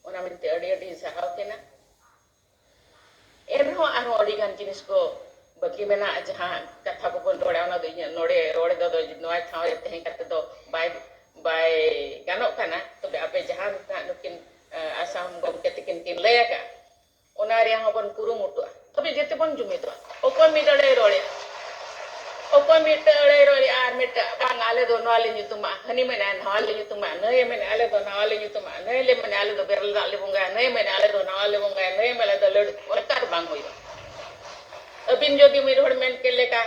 ᱚᱱᱟ ᱢᱮᱱᱛᱮ ᱟᱹᱰᱤ ᱟᱹᱰᱤ ᱥᱟᱨᱦᱟᱣ ᱠᱤᱱᱟ᱾ ᱮᱱᱨᱮᱦᱚᱸ ᱟᱨᱦᱚᱸ ᱟᱹᱰᱤ ᱜᱟᱱ ᱡᱤᱱᱤᱥ ᱠᱚ ᱵᱟᱹᱠᱤ ᱢᱮᱱᱟᱜᱼᱟ, ᱡᱟᱦᱟᱸ ᱠᱟᱛᱷᱟ ᱠᱚᱵᱚᱱ ᱨᱚᱲᱟ, ᱚᱱᱟ ᱫᱚ ᱤᱧᱟᱹᱜ ᱱᱚᱰᱮ ᱨᱚᱲ ᱫᱚ, ᱫᱚ ᱱᱚᱣᱟ ᱴᱷᱟᱶ ᱨᱮ ᱛᱟᱦᱮᱸ ᱠᱟᱛᱮ ᱫᱚ ᱵᱟᱭ, ᱵᱟᱭ ᱜᱟᱱᱚᱜ ᱠᱟᱱᱟ᱾ ᱛᱚᱵᱮ ᱟᱯᱮ ᱡᱟᱦᱟᱸ ᱞᱮᱠᱟ ᱱᱩᱠᱤᱱ, ᱟᱸ, ᱟᱥᱟᱢ ᱜᱚᱢᱠᱮ ᱛᱟᱹᱠᱤᱱ ᱠᱤᱱ ᱞᱟᱹᱭ ᱟᱠᱟᱫ, ᱚᱱᱟ ᱨᱮᱭᱟᱜ ᱦᱚᱸᱵᱚᱱ ᱠᱩᱨᱩᱢᱩᱴᱩᱜᱼᱟ᱾ ᱛᱚᱵᱮ ᱡᱮᱛᱮ ᱵᱚᱱ ᱡᱩᱢᱤᱫᱚᱜᱼᱟ᱾ ᱚᱠᱚᱭ ᱢᱤᱫ ᱟᱹᱲᱟᱹᱭ ᱨᱚᱲᱮᱫᱼᱟ, ᱚᱠᱚᱭ ᱢᱤᱫ ᱟᱹᱲᱟᱹᱭ ᱨᱚᱲᱮᱫᱼᱟ ᱟᱨ ᱢᱤᱫᱴᱟᱜ, "ᱵᱟᱝ, ᱟᱞᱮ ᱫᱚ ᱱᱚᱣᱟ ᱞᱮ ᱧᱩᱛᱩᱢᱟ", ᱦᱟᱹᱱᱤ ᱢᱮᱱᱟᱭ, "ᱱᱚᱣᱟ ᱞᱮ ᱧᱩᱛᱩᱢᱟ", ᱱᱟᱹᱭᱮ ᱢᱮᱱᱮᱫ, "ᱟᱞᱮ ᱫᱚ ᱱᱚᱣᱟ ᱞᱮ ᱧᱩᱛᱩᱢᱟ", ᱱᱟᱹᱭ ᱞᱮ ᱢᱮᱱᱮᱫ, "ᱟᱞᱮ ᱫᱚ ᱵᱮᱨᱮᱞ ᱫᱟᱜ ᱞᱮ ᱵᱚᱸᱜᱟᱭᱟ", ᱱᱟᱹᱭᱮ ᱢᱮᱱᱮᱫ, "ᱟᱞᱮ ᱫᱚ ᱱᱟᱣᱟ ᱞᱮ ᱵᱚᱸᱜᱟᱭᱟ", ᱱᱟᱹᱭᱮ ᱢᱮᱱᱮᱫ, "ᱟᱞᱮ ᱫᱚ ᱞᱟᱹᱰᱩ", ᱚᱱᱠᱟ ᱫᱚ ᱵᱟᱝ ᱦᱩᱭᱩᱜᱼᱟ᱾ ᱟᱹᱵᱤᱱ ᱡᱩᱫᱤ ᱢᱤᱫ ᱦᱚᱲ ᱢᱮᱱ ᱠᱮᱫ ᱞᱮᱠᱟ,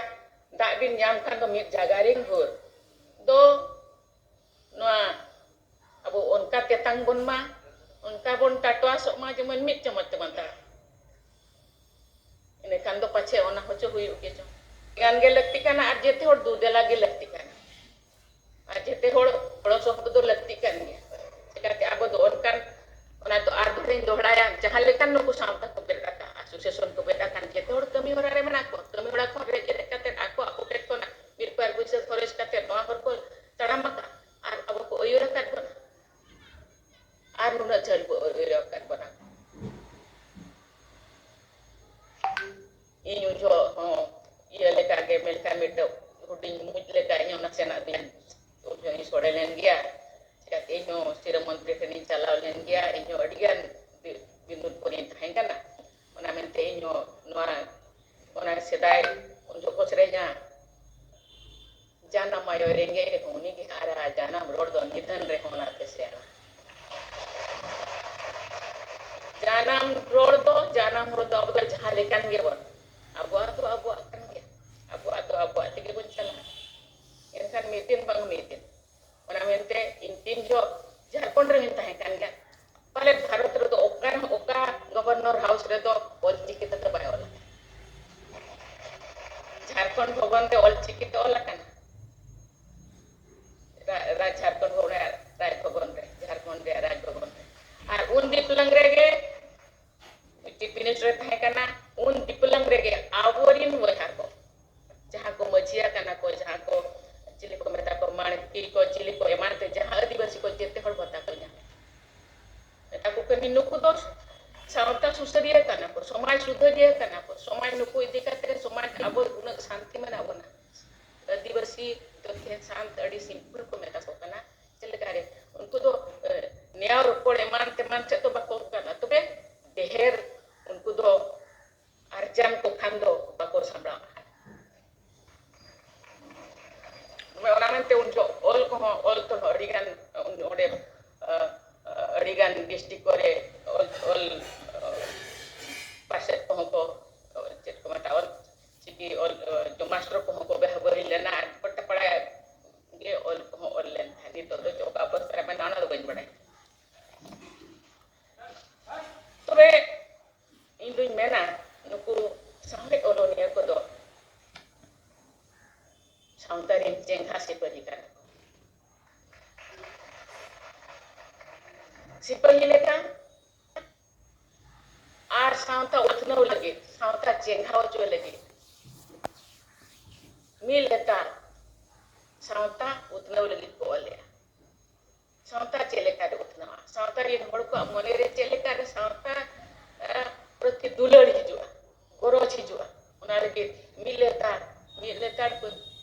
ᱫᱟᱜ ᱵᱤᱱ ᱧᱟᱢ ᱠᱷᱟᱱ ᱫᱚ ᱢᱤᱫ ᱡᱟᱭᱜᱟ ᱨᱮ ᱵᱷᱳᱨ ᱫᱚ ᱱᱚᱣᱟ ᱟᱵᱚ ᱚᱱᱠᱟ ᱛᱮᱛᱟᱝ ᱵᱚᱱ ᱢᱟ, ᱚᱱᱠᱟ ᱵᱚᱱ ᱴᱟᱴᱣᱟᱥᱚᱜ ᱢᱟ, ᱡᱮᱢᱚᱱ ᱢᱤᱫ ᱪᱟᱢᱚᱪ ᱛᱮᱵᱚᱱ ᱛᱟᱲᱟᱢ᱾ ᱤᱱᱟᱹᱠᱷᱟᱱ ᱫᱚ ᱯᱟᱪᱷᱮ ᱚᱱᱟ ᱦᱚᱪᱚ ᱦᱩᱭᱩᱜ ᱜᱮ ᱪᱚᱝ᱾ ᱜᱟᱱ ᱜᱮ ᱞᱟᱹᱠᱛᱤ ᱠᱟᱱᱟ ᱟᱨ ᱡᱮᱛᱮ ᱦᱚᱲ ᱫᱩ ᱫᱮᱞᱟ ᱜᱮ ᱞᱟᱹᱠᱛᱤ ᱠᱟᱱᱟ᱾ ᱟᱨ ᱡᱮᱛᱮ ᱦᱚᱲ ᱜᱚᱲᱚ ᱥᱚᱯᱚᱦᱚᱫ ᱫᱚ ᱞᱟᱹᱠᱛᱤ ᱠᱟᱱ ᱜᱮᱭᱟ᱾ ᱪᱮᱠᱟᱛᱮ ᱟᱵᱚ ᱫᱚ ᱚᱱᱠᱟᱱ, ᱚᱱᱟ ᱫᱚ ᱟᱨ ᱫᱷᱟᱨᱮᱧ ᱫᱚᱦᱲᱟᱭᱟ, ᱡᱟᱦᱟᱸ ᱞᱮᱠᱟᱱ ᱱᱩᱠᱩ ᱥᱟᱶᱛᱟ ᱠᱚ ᱵᱮᱨᱮᱫ ᱟᱠᱟᱫ, ᱟᱥᱳᱥᱤᱭᱮᱥᱚᱱ ᱠᱚ ᱵᱮᱨᱮᱫ ᱟᱠᱟᱱ, ᱡᱮᱛᱮ ᱦᱚᱲ ᱠᱟᱹᱢᱤ ᱦᱚᱨᱟ ᱨᱮ ᱢᱮᱱᱟᱜ ᱠᱚᱣᱟ᱾ ᱠᱟᱹᱢᱤ ᱦᱚᱨᱟ ᱠᱷᱚᱱ ᱨᱮᱡ ᱨᱮᱡ ᱠᱟᱛᱮ ᱟᱠᱚᱣᱟᱜ ᱯᱚᱠᱮᱴ ᱠᱷᱚᱱᱟᱜ ᱢᱤᱫ ᱵᱟᱨ ᱯᱩᱭᱥᱟᱹ ᱠᱷᱚᱨᱚᱪ ᱠᱟᱛᱮ ᱱᱚᱣᱟ ᱦᱚᱨ ᱠᱚ ᱛᱟᱲᱟᱢ ᱟᱠᱟᱫ ᱟᱨ ᱟᱵᱚ ᱠᱚ ᱟᱹᱭᱩᱨ ᱟᱠᱟᱫ ᱵᱚᱱᱟ᱾ ᱟᱨ ᱱᱩᱱᱟᱹᱜ ᱡᱷᱟᱹᱞ ᱠᱚ ᱟᱹᱭᱩᱨ ᱟᱠᱟᱫ ᱵᱚᱱᱟ᱾ ᱤᱧ ᱩᱱ ᱡᱚᱦᱚᱜ ᱦᱚᱸ ᱤᱭᱟᱹ ᱞᱮᱠᱟ ᱜᱮ, ᱢᱮᱱᱠᱷᱟᱱ ᱢᱤᱫᱴᱮᱱ ᱦᱩᱰᱤᱧ ᱢᱩᱡ ᱞᱮᱠᱟ ᱤᱧ ᱦᱚᱸ ᱱᱟᱥᱮᱱᱟᱜ ᱫᱚᱧ, ᱩᱱ ᱡᱚᱦᱚᱜ ᱤᱧ ᱥᱚᱲᱮ ᱞᱮᱱ ᱜᱮᱭᱟ᱾ ᱪᱤᱠᱟᱹᱛᱮ ᱤᱧ ᱦᱚᱸ ᱥᱤᱨᱟᱹ ᱢᱚᱱᱛᱨᱤ ᱴᱷᱮᱱᱤᱧ ᱪᱟᱞᱟᱣ ᱞᱮᱱ ᱜᱮᱭᱟ, ᱤᱧ ᱦᱚᱸ ᱟᱹᱰᱤ ᱜᱟᱱ ᱵᱤ-, ᱵᱤᱱᱫᱩᱱ ᱠᱚᱨᱮᱧ ᱛᱟᱦᱮᱸ ᱠᱟᱱᱟ᱾ ᱚᱱᱟ ᱢᱮᱱᱛᱮ ᱤᱧ ᱦᱚᱸ ᱱᱚᱣᱟ, ᱚᱱᱟ ᱥᱮᱫᱟᱭ ᱩᱱ ᱡᱚᱦᱚᱜ ᱠᱚ ᱥᱮᱨᱮᱧᱟ, "ᱡᱟᱱᱟᱢ ᱟᱭᱳᱭ ᱨᱮᱸᱜᱮᱡ ᱨᱮᱦᱚᱸ ᱩᱱᱤᱜᱮ ᱦᱟᱨᱟ, ᱡᱟᱱᱟᱢ ᱨᱚᱲ ᱫᱚ ᱱᱤᱫᱷᱟᱹᱱ ᱨᱮᱦᱚᱸ ᱚᱱᱟᱛᱮ ᱥᱮᱬᱟ᱾" ᱡᱟᱱᱟᱢ ᱨᱚᱲ ᱫᱚ, ᱡᱟᱱᱟᱢ ᱦᱚᱲ ᱫᱚ ᱟᱵᱚ ᱫᱚ ᱡᱟᱦᱟᱸ ᱞᱮᱠᱟᱱ ᱜᱮᱵᱚᱱ, ᱟᱵᱚᱣᱟᱜ ᱫᱚ ᱟᱵᱚᱣᱟᱜ ᱠᱟᱱ ᱜᱮᱭᱟ, ᱟᱵᱚᱣᱟᱜ ᱫᱚ ᱟᱵᱚᱣᱟᱜ ᱛᱮᱜᱮ ᱵᱚᱱ ᱪᱟᱞᱟᱜᱼᱟ᱾ ᱮᱱᱠᱷᱟᱱ ᱢᱤᱫ ᱫᱤᱱ ᱵᱟᱝ ᱢᱤᱫ ᱫᱤᱱ, ᱚᱱᱟ ᱢᱮᱱᱛᱮ ᱤᱧ ᱛᱤᱱ ᱡᱚᱦᱚᱜ ᱡᱷᱟᱲᱠᱷᱚᱸᱰ ᱨᱮᱦᱚᱸᱧ ᱛᱟᱦᱮᱸ ᱠᱟᱱ ᱜᱮᱭᱟ, ᱯᱟᱞᱮ ᱵᱷᱟᱨᱚᱛ ᱨᱮᱫᱚ ᱚᱠᱟ ᱨᱮᱦᱚᱸ, ᱚᱠᱟ ᱜᱚᱵᱷᱚᱨᱱᱚᱨ ᱦᱟᱣᱩᱥ ᱨᱮᱫᱚ ᱚᱞᱪᱤᱠᱤ ᱛᱮᱫᱚ ᱵᱟᱭ ᱚᱞ ᱟᱠᱟᱱᱟ᱾ ᱡᱷᱟᱲᱠᱷᱚᱸᱰ ᱵᱷᱚᱵᱚᱱ ᱨᱮ ᱚᱞᱪᱤᱠᱤ ᱛᱮ ᱚᱞ ᱟᱠᱟᱱᱟ᱾ ᱨᱟ-, ᱨᱟᱡᱽ ᱡᱷᱟᱲᱠᱷᱚᱸᱰ ᱵᱷᱚᱵᱚᱱ ᱨᱮ, ᱨᱟᱡᱽ ᱵᱷᱚᱵᱚᱱ ᱨᱮ, ᱡᱷᱟᱲᱠᱷᱚᱸᱰ ᱨᱮᱭᱟᱜ ᱨᱟᱡᱽ ᱵᱷᱚᱵᱚᱱ ᱨᱮ᱾ ᱟᱨ ᱩᱱ ᱫᱤᱯᱞᱟᱝ ᱨᱮᱜᱮ ᱪᱤᱯ ᱢᱤᱱᱤᱥᱴᱟᱨ ᱛᱟᱦᱮᱸ ᱠᱟᱱᱟ, ᱩᱱ ᱫᱤᱯᱞᱟᱝ ᱨᱮᱜᱮ ᱟᱵᱚᱨᱤᱱ ᱱᱩᱠᱩ ᱫᱚ ᱥᱟᱶᱛᱟ ᱥᱩᱥᱟᱹᱨᱤᱭᱟᱹ ᱠᱟᱱᱟ ᱠᱚ, ᱥᱚᱢᱟᱡᱽ ᱥᱩᱫᱷᱟᱹᱨᱤᱭᱟᱹ ᱠᱟᱱᱟ ᱠᱚ, ᱥᱚᱢᱟᱡᱽ ᱱᱩᱠᱩ ᱤᱫᱤ ᱠᱟᱛᱮ ᱥᱚᱢᱟᱡᱽ ᱟᱵᱚ ᱩᱱᱟᱹᱜ ᱥᱟᱱᱛᱤ ᱢᱮᱱᱟᱜ ᱵᱚᱱᱟ᱾ ᱟᱹᱫᱤᱵᱟᱹᱥᱤ ᱫᱚ ᱛᱮᱦᱮᱧ ᱥᱟᱱᱛ ᱟᱹᱰᱤ simple ᱠᱚ ᱢᱮᱛᱟ ᱠᱚ ᱠᱟᱱᱟ᱾ ᱪᱮᱫ ᱞᱮᱠᱟ ᱨᱮ? ᱩᱱᱠᱩ ᱫᱚ, ᱮ, ᱱᱮᱭᱟᱣ ᱨᱚᱯᱚᱲ ᱮᱢᱟᱱ ᱛᱮᱢᱟᱱ ᱪᱮᱫ ᱫᱚ ᱵᱟᱠᱚ ᱠᱟᱱᱟ, ᱛᱚᱵᱮ ᱰᱷᱮᱨ ᱩᱱᱠᱩ ᱫᱚ ᱟᱨᱡᱟᱱ ᱠᱚ ᱠᱷᱟᱱ ᱫᱚ ᱵᱟᱠᱚ ᱥᱟᱢᱵᱲᱟᱣᱟ᱾ ᱚᱱᱟ ᱢᱮᱱᱛᱮ ᱩᱱ ᱡᱚᱦᱚᱜ ᱚᱞ ᱠᱚᱦᱚᱸ, ᱚᱞ ᱛᱮᱦᱚᱸ ᱟᱹᱰᱤᱜᱟᱱ ᱚᱸᱰᱮ, ᱟᱹᱰᱤᱜᱟᱱ district ᱠᱚᱨᱮ ᱚᱞ, ᱚᱞ ᱯᱟᱥᱮᱫ ᱠᱚᱦᱚᱸ ᱠᱚ, ᱪᱮᱫ ᱠᱚ ᱢᱮᱛᱟᱜᱼᱟ, ᱚᱞ ᱪᱤᱠᱤ ᱚᱞ ᱢᱟᱥᱴᱟᱨ ᱠᱚᱦᱚᱸ ᱠᱚ ᱵᱮᱦᱵᱟᱹᱲᱤᱡ ᱞᱮᱱᱟ᱾ ᱜᱚᱴᱟ ᱯᱟᱲᱟ ᱜᱮ ᱚᱞ ᱠᱚᱦᱚᱸ ᱚᱞ ᱞᱮᱱ ᱛᱟᱦᱮᱸᱫ᱾ ᱱᱤᱛᱚᱜ ᱫᱚ ᱪᱮᱫ ᱚᱵᱚᱥᱛᱟ ᱨᱮ ᱢᱮᱱᱟᱜᱼᱟ, ᱚᱱᱟ ᱫᱚ ᱵᱟᱹᱧ ᱵᱟᱲᱟᱭᱟ᱾ ᱛᱚᱵᱮ ᱤᱧ ᱫᱩᱧ ᱢᱮᱱᱟ, ᱱᱩᱠᱩ ᱥᱟᱶᱦᱮᱫ ᱚᱞᱚᱱᱤᱭᱟᱹ ᱠᱚᱫᱚ ᱥᱟᱶᱛᱟ ᱨᱮᱱ ᱪᱮᱸᱜᱷᱟ ᱥᱤᱯᱟᱹᱦᱤ ᱠᱟᱱᱟ ᱠᱚ᱾ ᱥᱤᱯᱟᱹᱦᱤ ᱞᱮᱠᱟ ᱟᱨ ᱥᱟᱶᱛᱟ ᱩᱛᱱᱟᱹᱣ ᱞᱟᱹᱜᱤᱫ, ᱥᱟᱶᱛᱟ ᱪᱮᱸᱜᱷᱟᱣ ᱦᱚᱪᱚ ᱞᱟᱹᱜᱤᱫ ᱢᱤᱫ ᱞᱮᱛᱟᱲ ᱥᱟᱶᱛᱟ ᱩᱛᱱᱟᱹᱣ ᱞᱟᱹᱜᱤᱫ ᱠᱚ ᱚᱞᱮᱜᱼᱟ᱾ ᱥᱟᱶᱛᱟ ᱪᱮᱫ ᱞᱮᱠᱟᱨᱮ ᱩᱛᱱᱟᱹᱣᱟ, ᱥᱟᱶᱛᱟ ᱨᱮᱱ ᱦᱚᱲ ᱠᱚᱣᱟᱜ ᱢᱚᱱᱮᱨᱮ ᱪᱮᱫ ᱞᱮᱠᱟᱨᱮ ᱥᱟᱶᱛᱟ, ᱮ, ᱯᱨᱚᱛᱤ ᱫᱩᱞᱟᱹᱲ ᱦᱤᱡᱩᱜᱼᱟ, ᱜᱚᱨᱚᱡᱽ ᱦᱤᱡᱩᱜᱼᱟ, ᱚᱱᱟ ᱞᱟᱹᱜᱤᱫ ᱢᱤᱫ ᱞᱮᱛᱟᱲ, ᱢᱤᱫ ᱞᱮᱛᱟᱲ ᱠᱚ,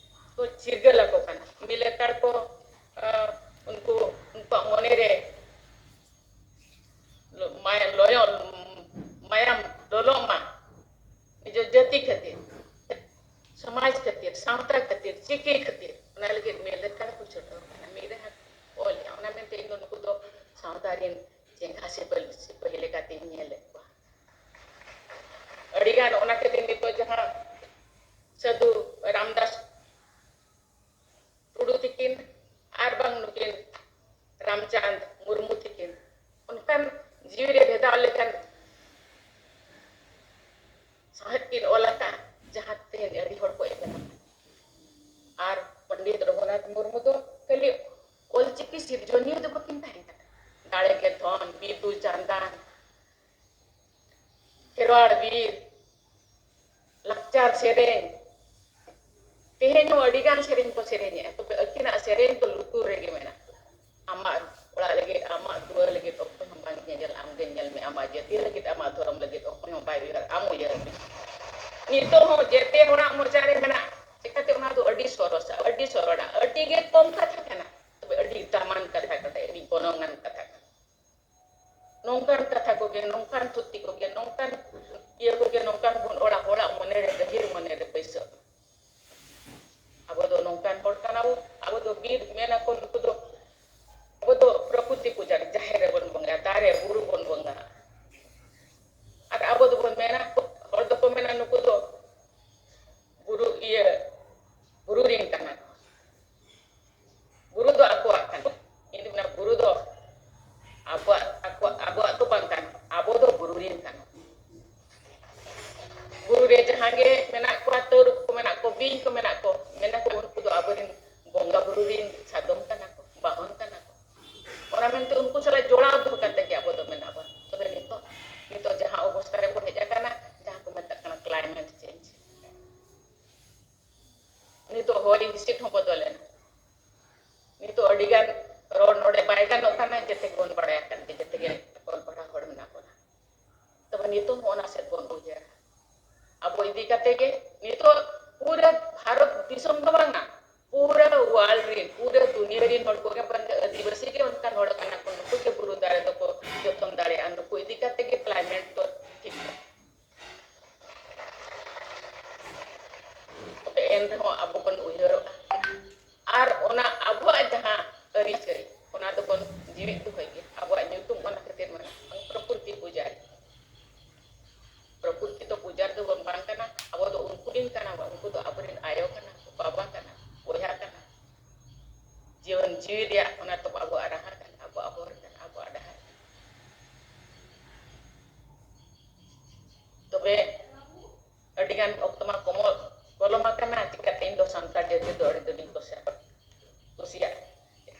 ᱠᱚ ᱪᱤᱨᱜᱟᱹᱞ ᱟᱠᱚ ᱠᱟᱱᱟ᱾ ᱢᱤᱫ ᱞᱮᱛᱟᱲ ᱠᱚ, ᱮ, ᱩᱱᱠᱩ, ᱩᱱᱠᱩᱣᱟᱜ ᱢᱚᱱᱮᱨᱮ ᱢᱟᱭ-, ᱞᱚᱭᱚᱝ, ᱢᱟᱭᱟᱢ ᱞᱚᱞᱚᱜ ᱢᱟ, ᱱᱤᱡᱮᱨ ᱡᱟᱹᱛᱤ ᱠᱷᱟᱹᱛᱤᱨ, ᱥᱚᱢᱟᱡᱽ ᱠᱷᱟᱹᱛᱤᱨ, ᱥᱟᱶᱛᱟ ᱠᱷᱟᱹᱛᱤᱨ, ᱪᱤᱠᱤ ᱠᱷᱟᱹᱛᱤᱨ, ᱚᱱᱟ ᱞᱟᱹᱜᱤᱫ ᱢᱤᱫ ᱞᱮᱛᱟᱲ ᱠᱚ ᱪᱷᱩᱴᱟᱹᱣ ᱠᱟᱱᱟ, ᱢᱤᱫ ᱨᱮᱦᱟ ᱠᱚ ᱚᱞᱮᱜᱼᱟ᱾ ᱚᱱᱟ ᱢᱮᱱᱛᱮ ᱤᱧ ᱫᱚ ᱱᱩᱠᱩ ᱫᱚ ᱥᱟᱶᱛᱟ ᱨᱮᱱ ᱪᱮᱸᱜᱷᱟ ᱥᱤᱯᱟᱹᱦᱤ, ᱥᱤᱯᱟᱹᱦᱤ ᱞᱮᱠᱟᱛᱤᱧ ᱧᱮᱞᱮᱫ ᱠᱚᱣᱟ᱾ ᱟᱹᱰᱤᱜᱟᱱ ᱚᱱᱟ ᱠᱷᱟᱹᱛᱤᱨ ᱱᱤᱛᱚᱜ ᱡᱟᱦᱟᱸ ᱥᱟᱹᱫᱷᱩ ᱨᱟᱢᱫᱟᱥ ᱴᱩᱰᱩ ᱛᱤᱠᱤᱱ ᱟᱨ ᱵᱟᱝ ᱱᱩᱠᱤᱱ ᱨᱟᱢᱪᱟᱸᱫᱽ ᱢᱩᱨᱢᱩ ᱛᱤᱠᱤᱱ ᱚᱱᱠᱟᱱ ᱡᱤᱣᱤ ᱨᱮ ᱵᱷᱮᱫᱟᱣ ᱞᱮᱠᱟᱱ ᱥᱟᱶᱦᱮᱫ ᱠᱤᱱ ᱚᱞ ᱟᱠᱟᱫ, ᱡᱟᱦᱟᱸ ᱛᱮᱦᱮᱧ ᱟᱹᱰᱤ ᱦᱚᱲ ᱠᱚ ᱮᱵᱷᱮᱱ ᱟᱠᱟᱱᱟ᱾ ᱟᱨ ᱯᱚᱱᱰᱤᱛ ᱨᱚᱜᱷᱩᱱᱟᱛᱷ ᱢᱩᱨᱢᱩ ᱫᱚ ᱠᱷᱟᱹᱞᱤ ᱚᱞᱪᱤᱠᱤ ᱥᱤᱨᱡᱚᱱᱤᱭᱟᱹ ᱫᱚ ᱵᱟᱹᱠᱤᱱ ᱛᱟᱦᱮᱸ ᱠᱟᱱᱟ, ᱫᱟᱲᱮ ᱜᱮ ᱫᱷᱚᱱ, ᱵᱤᱫᱩ ᱪᱟᱸᱫᱟᱱ, ᱠᱷᱮᱨᱣᱟᱲ ᱵᱤᱨ, ᱞᱟᱠᱪᱟᱨ ᱥᱮᱨᱮᱧ, ᱛᱮᱦᱮᱧ ᱦᱚᱸ ᱟᱹᱰᱤ ᱜᱟᱱ ᱥᱮᱨᱮᱧ ᱠᱚ ᱥᱮᱨᱮᱧᱮᱜᱼᱟ, ᱛᱚᱵᱮ ᱟᱹᱠᱤᱱᱟᱜ ᱥᱮᱨᱮᱧ ᱫᱚ ᱞᱩᱛᱩᱨ ᱨᱮᱜᱮ ᱢᱮᱱᱟᱜᱼᱟ᱾ ᱟᱢᱟᱜ ᱚᱲᱟᱜ ᱞᱟᱹᱜᱤᱫ, ᱟᱢᱟᱜ ᱫᱩᱣᱟᱹᱨ ᱞᱟᱹᱜᱤᱫ ᱚᱠᱚᱭ ᱦᱚᱸ ᱵᱟᱝ ᱧᱮᱧᱮᱞ ᱟᱢ ᱡᱟᱹᱛᱤ ᱞᱟᱹᱜᱤᱫ, ᱟᱢᱟᱜ ᱫᱷᱚᱨᱚᱢ ᱞᱟᱹᱜᱤᱫ ᱚᱠᱚᱭ ᱦᱚᱸ ᱵᱟᱭ ᱩᱭᱦᱟᱹᱨ, ᱟᱢ ᱩᱭᱦᱟᱹᱨ ᱢᱮ᱾ ᱱᱤᱛᱚᱜ ᱦᱚᱸ ᱡᱮᱛᱮ ᱦᱚᱲᱟᱜ ᱢᱚᱪᱟ ᱨᱮ ᱢᱮᱱᱟᱜ, ᱪᱤᱠᱟᱹᱛᱮ ᱚᱱᱟ ᱫᱚ ᱟᱹᱰᱤ ᱥᱚᱨᱚᱥᱟ, ᱟᱹᱰᱤ ᱥᱚᱨᱚᱲᱟ, ᱟᱹᱰᱤ ᱜᱮ ᱠᱚᱢ ᱠᱟᱛᱷᱟ ᱠᱟᱱᱟ, ᱛᱚᱵᱮ ᱟᱹᱰᱤ ᱫᱟᱢᱟᱱ ᱠᱟᱛᱷᱟ ᱠᱟᱱᱟ, ᱟᱹᱰᱤ ᱜᱚᱱᱚᱝᱟᱱ ᱠᱟᱛᱷᱟ ᱠᱟᱱᱟ᱾ ᱱᱚᱝᱠᱟᱱ ᱠᱟᱛᱷᱟ ᱠᱚᱜᱮ, ᱱᱚᱝᱠᱟᱱ ᱛᱷᱩᱛᱤ ᱠᱚᱜᱮ, ᱱᱚᱝᱠᱟᱱ ᱤᱭᱟᱹ ᱠᱚᱜᱮ, ᱱᱚᱝᱠᱟᱱ ᱵᱚᱱ ᱚᱲᱟᱜ ᱦᱚᱲᱟᱜ ᱢᱚᱱᱮᱨᱮ, ᱜᱟᱹᱦᱤᱨ ᱢᱚᱱᱮᱨᱮ ᱵᱟᱹᱭᱥᱟᱹᱜ ᱢᱟ᱾ ᱟᱵᱚ ᱫᱚ ᱱᱚᱝᱠᱟᱱ ᱦᱚᱲ ᱠᱟᱱᱟ ᱵᱚ, ᱟᱵᱚ ᱫᱚ ᱵᱤᱨ ᱢᱮᱱᱟ ᱠᱚ ᱱᱩᱠᱩ ᱫᱚ, ᱟᱵᱚ ᱫᱚ ᱯᱨᱚᱠᱨᱤᱛᱤ ᱯᱩᱡᱟᱨᱤ, ᱡᱟᱦᱮᱨ ᱨᱮᱵᱚᱱ ᱵᱚᱸᱜᱟᱭᱟ, ᱫᱟᱨᱮ ᱵᱩᱨᱩ ᱵᱚᱱ ᱵᱚᱸᱜᱟᱜᱼᱟ᱾ ᱟᱨ ᱟᱵᱚ ᱫᱚᱵᱚᱱ ᱢᱮᱱᱟ, ᱦᱚᱲ ᱫᱚᱠᱚ ᱢᱮᱱᱟ ᱱᱩᱠᱩ ᱫᱚ ᱵᱩᱨᱩ ᱤᱭᱟᱹ, ᱵᱩᱨᱩ ᱨᱮᱱ ᱠᱟᱱᱟ ᱠᱚ᱾ ᱵᱩᱨᱩ ᱫᱚ ᱟᱠᱚᱣᱟᱜ ᱠᱟᱱᱟ᱾ ᱤᱧ ᱫᱚ ᱢᱮᱱᱟ, ᱵᱩᱨᱩ ᱫᱚ ᱟᱵᱚᱣᱟᱜ, ᱟᱠᱚᱣᱟᱜ, ᱟᱵᱚᱣᱟᱜ ᱫᱚ ᱵᱟᱝ ᱠᱟᱱᱟ, ᱟᱵᱚ ᱫᱚ ᱵᱩᱨᱩ ᱨᱮᱱ ᱠᱟᱱᱟ᱾ ᱵᱩᱨᱩ ᱨᱮ ᱡᱟᱦᱟᱸ ᱜᱮ ᱢᱮᱱᱟᱜ ᱠᱚᱣᱟ, ᱛᱟᱹᱨᱩᱵ ᱠᱚ ᱢᱮᱱᱟᱜ ᱠᱚ, ᱵᱤᱧ ᱠᱚ ᱢᱮᱱᱟᱜ ᱠᱚ, ᱢᱮᱱᱟ ᱠᱚ ᱩᱱᱠᱩ ᱫᱚ ᱟᱵᱚᱨᱮᱱ ᱵᱚᱸᱜᱟ ᱵᱩᱨᱩ ᱨᱮᱱ ᱥᱟᱫᱚᱢ ᱠᱟᱱᱟ ᱠᱚ, ᱵᱟᱦᱚᱱ ᱠᱟᱱᱟ ᱠᱚ᱾ ᱚᱱᱟ ᱢᱮᱱᱛᱮ ᱩᱱᱠᱩ ᱥᱟᱞᱟᱜ ᱡᱚᱲᱟᱣ ᱫᱚᱦᱚ ᱠᱟᱛᱮ ᱜᱮ ᱟᱵᱚ ᱫᱚ ᱢᱮᱱᱟᱜ ᱵᱚᱱᱟ᱾ ᱛᱚᱵᱮ ᱱᱤᱛᱚᱜ, ᱱᱤᱛᱚᱜ ᱡᱟᱦᱟᱸ ᱚᱵᱚᱥᱛᱟ ᱨᱮᱵᱚᱱ ᱦᱮᱡ ᱟᱠᱟᱱᱟ, ᱡᱟᱦᱟᱸ ᱠᱚ ᱢᱮᱛᱟᱜ ᱠᱟᱱᱟ climate change, ᱱᱤᱛᱚᱜ ᱦᱚᱭ ᱦᱤᱸᱥᱤᱫ ᱦᱚᱸ ᱵᱚᱫᱚᱞ ᱮᱱᱟ᱾ ᱱᱤᱛᱚᱜ ᱟᱹᱰᱤ ᱜᱟᱱ ᱨᱚᱲ ᱱᱚᱰᱮ ᱵᱟᱭ ᱜᱟᱱᱚᱜ ᱠᱟᱱᱟ, ᱡᱮᱛᱮ ᱜᱮᱵᱚᱱ ᱵᱟᱲᱟᱭ ᱟᱠᱟᱱ ᱜᱮ, ᱡᱮᱛᱮ ᱜᱮ ᱚᱞ ᱯᱟᱲᱦᱟᱣ ᱦᱚᱲ ᱢᱮᱱᱟᱜ ᱵᱚᱱᱟ᱾ ᱛᱚᱵᱮ ᱱᱤᱛᱚᱜ ᱦᱚᱸ ᱚᱱᱟ ᱥᱮᱫ ᱵᱚᱱ ᱩᱭᱦᱟᱹᱨᱟ᱾ ᱟᱵᱚ ᱤᱫᱤ ᱠᱟᱛᱮ ᱜᱮ ᱱᱤᱛᱚᱜ ᱯᱩᱨᱟᱹ ᱵᱷᱟᱨᱚᱛ ᱫᱤᱥᱚᱢ ᱫᱚ ᱵᱟᱝᱟ, ᱯᱩᱨᱟᱹ world ᱨᱮᱱ, ᱯᱩᱨᱟᱹ ᱫᱩᱱᱤᱭᱟᱹ ᱨᱮᱱ ᱦᱚᱲ ᱠᱚᱜᱮ ᱵᱟᱝ, ᱟᱹᱫᱤᱵᱟᱹᱥᱤ ᱜᱮ ᱚᱱᱠᱟᱱ ᱦᱚᱲ ᱠᱟᱱᱟ ᱠᱚ, ᱱᱩᱠᱩ ᱜᱮ ᱵᱩᱨᱩ ᱫᱟᱨᱮ ᱫᱚᱠᱚ ᱡᱚᱛᱚᱱ ᱫᱟᱲᱮᱭᱟᱜᱼᱟ, ᱱᱩᱠᱩ ᱤᱫᱤ ᱠᱟᱛᱮ ᱜᱮ climate ᱫᱚ ᱴᱷᱤᱠ ᱜᱮᱭᱟ᱾ ᱛᱚᱵᱮ ᱮᱱ ᱨᱮᱦᱚᱸ ᱟᱵᱚ ᱵᱚᱱ ᱩᱭᱦᱟᱹᱨᱚᱜᱼᱟ᱾ ᱟᱨ ᱚᱱᱟ ᱟᱵᱚᱣᱟᱜ ᱡᱟᱦᱟᱸ ᱟᱹᱨᱤᱪᱟᱹᱞᱤ, ᱚᱱᱟ ᱫᱚᱵᱚᱱ ᱡᱤᱣᱤᱫ ᱫᱚᱦᱚᱭ ᱜᱮᱭᱟ᱾ ᱟᱵᱚᱣᱟᱜ ᱧᱩᱛᱩᱢ ᱚᱱᱟ ᱠᱷᱟᱹᱛᱤᱨ ᱢᱮᱱᱟᱜᱼᱟ, ᱯᱨᱚᱠᱨᱤᱛᱤ ᱯᱩᱡᱟᱨᱤ᱾ ᱯᱨᱚᱠᱨᱤᱛᱤ ᱫᱚ ᱯᱩᱡᱟᱨᱤ ᱫᱚ ᱵᱚᱱ ᱵᱟᱝ ᱠᱟᱱᱟ, ᱟᱵᱚ ᱫᱚ ᱩᱱᱠᱩ ᱨᱤᱱ ᱠᱟᱱᱟ ᱵᱚᱱ, ᱩᱱᱠᱩ ᱫᱚ ᱟᱵᱚᱨᱮᱱ ᱟᱭᱳ ᱠᱟᱱᱟ ᱠᱚ, ᱵᱟᱵᱟ ᱠᱟᱱᱟ, ᱵᱚᱭᱦᱟ ᱠᱟᱱᱟ᱾ ᱡᱤᱭᱚᱱ ᱡᱤᱣᱤ ᱨᱮᱭᱟᱜ ᱚᱱᱟ ᱫᱚ ᱟᱵᱚᱣᱟᱜ ᱨᱟᱦᱟ ᱠᱟᱱᱟ, ᱟᱵᱚᱣᱟᱜ ᱦᱚᱨ ᱠᱟᱱᱟ, ᱟᱵᱚᱣᱟᱜ ᱰᱟᱦᱟᱨ ᱠᱟᱱᱟ᱾ ᱛᱚᱵᱮ ᱟᱹᱰᱤᱜᱟᱱ ᱚᱠᱛᱚ ᱢᱟ ᱠᱚᱢᱚᱜ, ᱯᱚᱞᱚᱢ ᱟᱠᱟᱱᱟ, ᱪᱤᱠᱟᱹᱛᱮ ᱤᱧ ᱫᱚ ᱥᱟᱱᱛᱟᱲ ᱡᱟᱹᱛᱤ ᱫᱚ ᱟᱹᱰᱤ ᱡᱳᱨᱤᱧ ᱠᱩᱥᱤᱭᱟᱜᱼᱟ, ᱠᱩᱥᱤᱭᱟᱜᱼᱟ᱾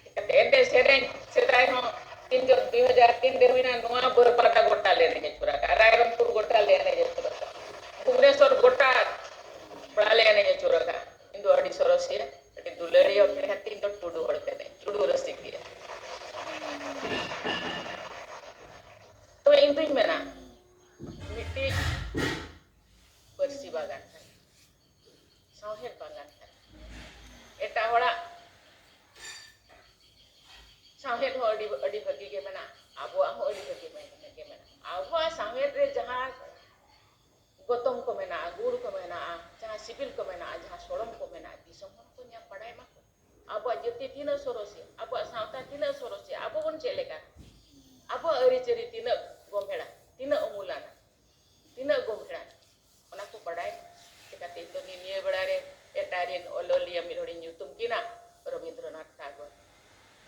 ᱪᱤᱠᱟᱹᱛᱮ ᱮᱱᱮᱡ ᱥᱮᱨᱮᱧ ᱥᱮᱫᱟᱭ ᱦᱚᱸ ᱛᱤᱱ ᱡᱚ-, ᱫᱩᱭ ᱦᱟᱡᱟᱨ ᱛᱤᱱ ᱨᱮ ᱦᱩᱭᱱᱟ, ᱱᱚᱣᱟ ᱵᱟᱹᱨᱯᱟᱫᱟ ᱜᱚᱴᱟ ᱞᱮ ᱮᱱᱮᱡ ᱟᱹᱪᱩᱨ ᱟᱠᱟᱫᱼᱟ, ᱨᱟᱭᱨᱚᱝᱯᱩᱨ ᱜᱚᱴᱟ ᱞᱮ ᱮᱱᱮᱡ ᱟᱹᱪᱩᱨ ᱟᱠᱟᱫᱼᱟ, ᱵᱷᱩᱵᱽᱱᱮᱥᱚᱨ ᱜᱚᱴᱟ ᱯᱟᱲᱟ ᱞᱮ ᱮᱱᱮᱡ ᱟᱹᱪᱩᱨ ᱟᱠᱟᱫᱼᱟ᱾ ᱤᱧ ᱫᱚ ᱟᱹᱰᱤ ᱥᱚᱨᱚᱥᱤᱭᱟᱹ, ᱟᱹᱰᱤ ᱫᱩᱞᱟᱹᱲᱤᱭᱟᱹ ᱦᱚᱲ ᱠᱟᱹᱱᱟᱹᱧ, ᱤᱧ ᱫᱚ ᱴᱩᱰᱩ ᱦᱚᱲ ᱠᱟᱹᱱᱟᱹᱧ, ᱴᱩᱰᱩ ᱨᱟᱹᱥᱤᱠᱤᱭᱟᱹ᱾ ᱛᱚᱵᱮ ᱤᱧ ᱫᱩᱧ ᱢᱮᱱᱟ, ᱟᱹᱰᱤ ᱵᱷᱟᱹᱜᱤ ᱜᱮ ᱢᱮᱱᱟᱜᱼᱟ, ᱟᱵᱚᱣᱟᱜ ᱦᱚᱸ ᱟᱹᱰᱤ ᱵᱷᱟᱹᱜᱤ ᱢᱮᱱᱟᱜ ᱜᱮ ᱢᱮᱱᱟᱜᱼᱟ᱾ ᱟᱵᱚᱣᱟᱜ ᱥᱟᱶᱦᱮᱫ ᱨᱮ ᱡᱟᱦᱟᱸ ᱜᱚᱛᱚᱢ ᱠᱚ ᱢᱮᱱᱟᱜᱼᱟ, ᱜᱩᱲ ᱠᱚ ᱢᱮᱱᱟᱜᱼᱟ, ᱡᱟᱦᱟᱸ ᱥᱤᱵᱤᱞ ᱠᱚ ᱢᱮᱱᱟᱜᱼᱟ, ᱡᱟᱦᱟᱸ ᱥᱚᱲᱚᱢ ᱠᱚ ᱢᱮᱱᱟᱜᱼᱟ, ᱫᱤᱥᱚᱢ ᱦᱚᱲ ᱠᱚ ᱧᱟᱢ ᱵᱟᱲᱟᱭ ᱢᱟᱠᱚ᱾ ᱟᱵᱚᱣᱟᱜ ᱡᱟᱹᱛᱤ ᱛᱤᱱᱟᱹᱜ ᱥᱚᱨᱚᱥᱤᱭᱟ, ᱟᱵᱚᱣᱟᱜ ᱥᱟᱶᱛᱟ ᱛᱤᱱᱟᱹᱜ ᱥᱚᱨᱚᱥᱤᱭᱟ, ᱟᱵᱚ ᱵᱚᱱ ᱪᱮᱫ ᱞᱮᱠᱟ, ᱟᱵᱚᱣᱟᱜ ᱟᱹᱨᱤᱪᱟᱹᱞᱤ ᱛᱤᱱᱟᱹᱜ ᱜᱚᱢᱵᱷᱮᱲᱟ, ᱛᱤᱱᱟᱹᱜ ᱩᱢᱩᱞᱟᱱᱟ, ᱛᱤᱱᱟᱹᱜ ᱜᱚᱢᱵᱷᱮᱲᱟ, ᱚᱱᱟ ᱠᱚ ᱵᱟᱰᱟᱭ᱾ ᱪᱤᱠᱟᱹᱛᱮ ᱤᱧ ᱫᱚ ᱱᱤᱭᱟᱹ ᱵᱮᱲᱟ ᱨᱮ ᱮᱴᱟᱜ ᱨᱮᱱ ᱚᱱᱚᱞᱤᱭᱟᱹ ᱢᱤᱫ ᱦᱚᱲᱤᱧ ᱧᱩᱛᱩᱢ ᱠᱤᱱᱟ, ᱨᱚᱵᱤᱱᱫᱨᱚᱱᱟᱛᱷ ᱴᱟᱜᱳᱨ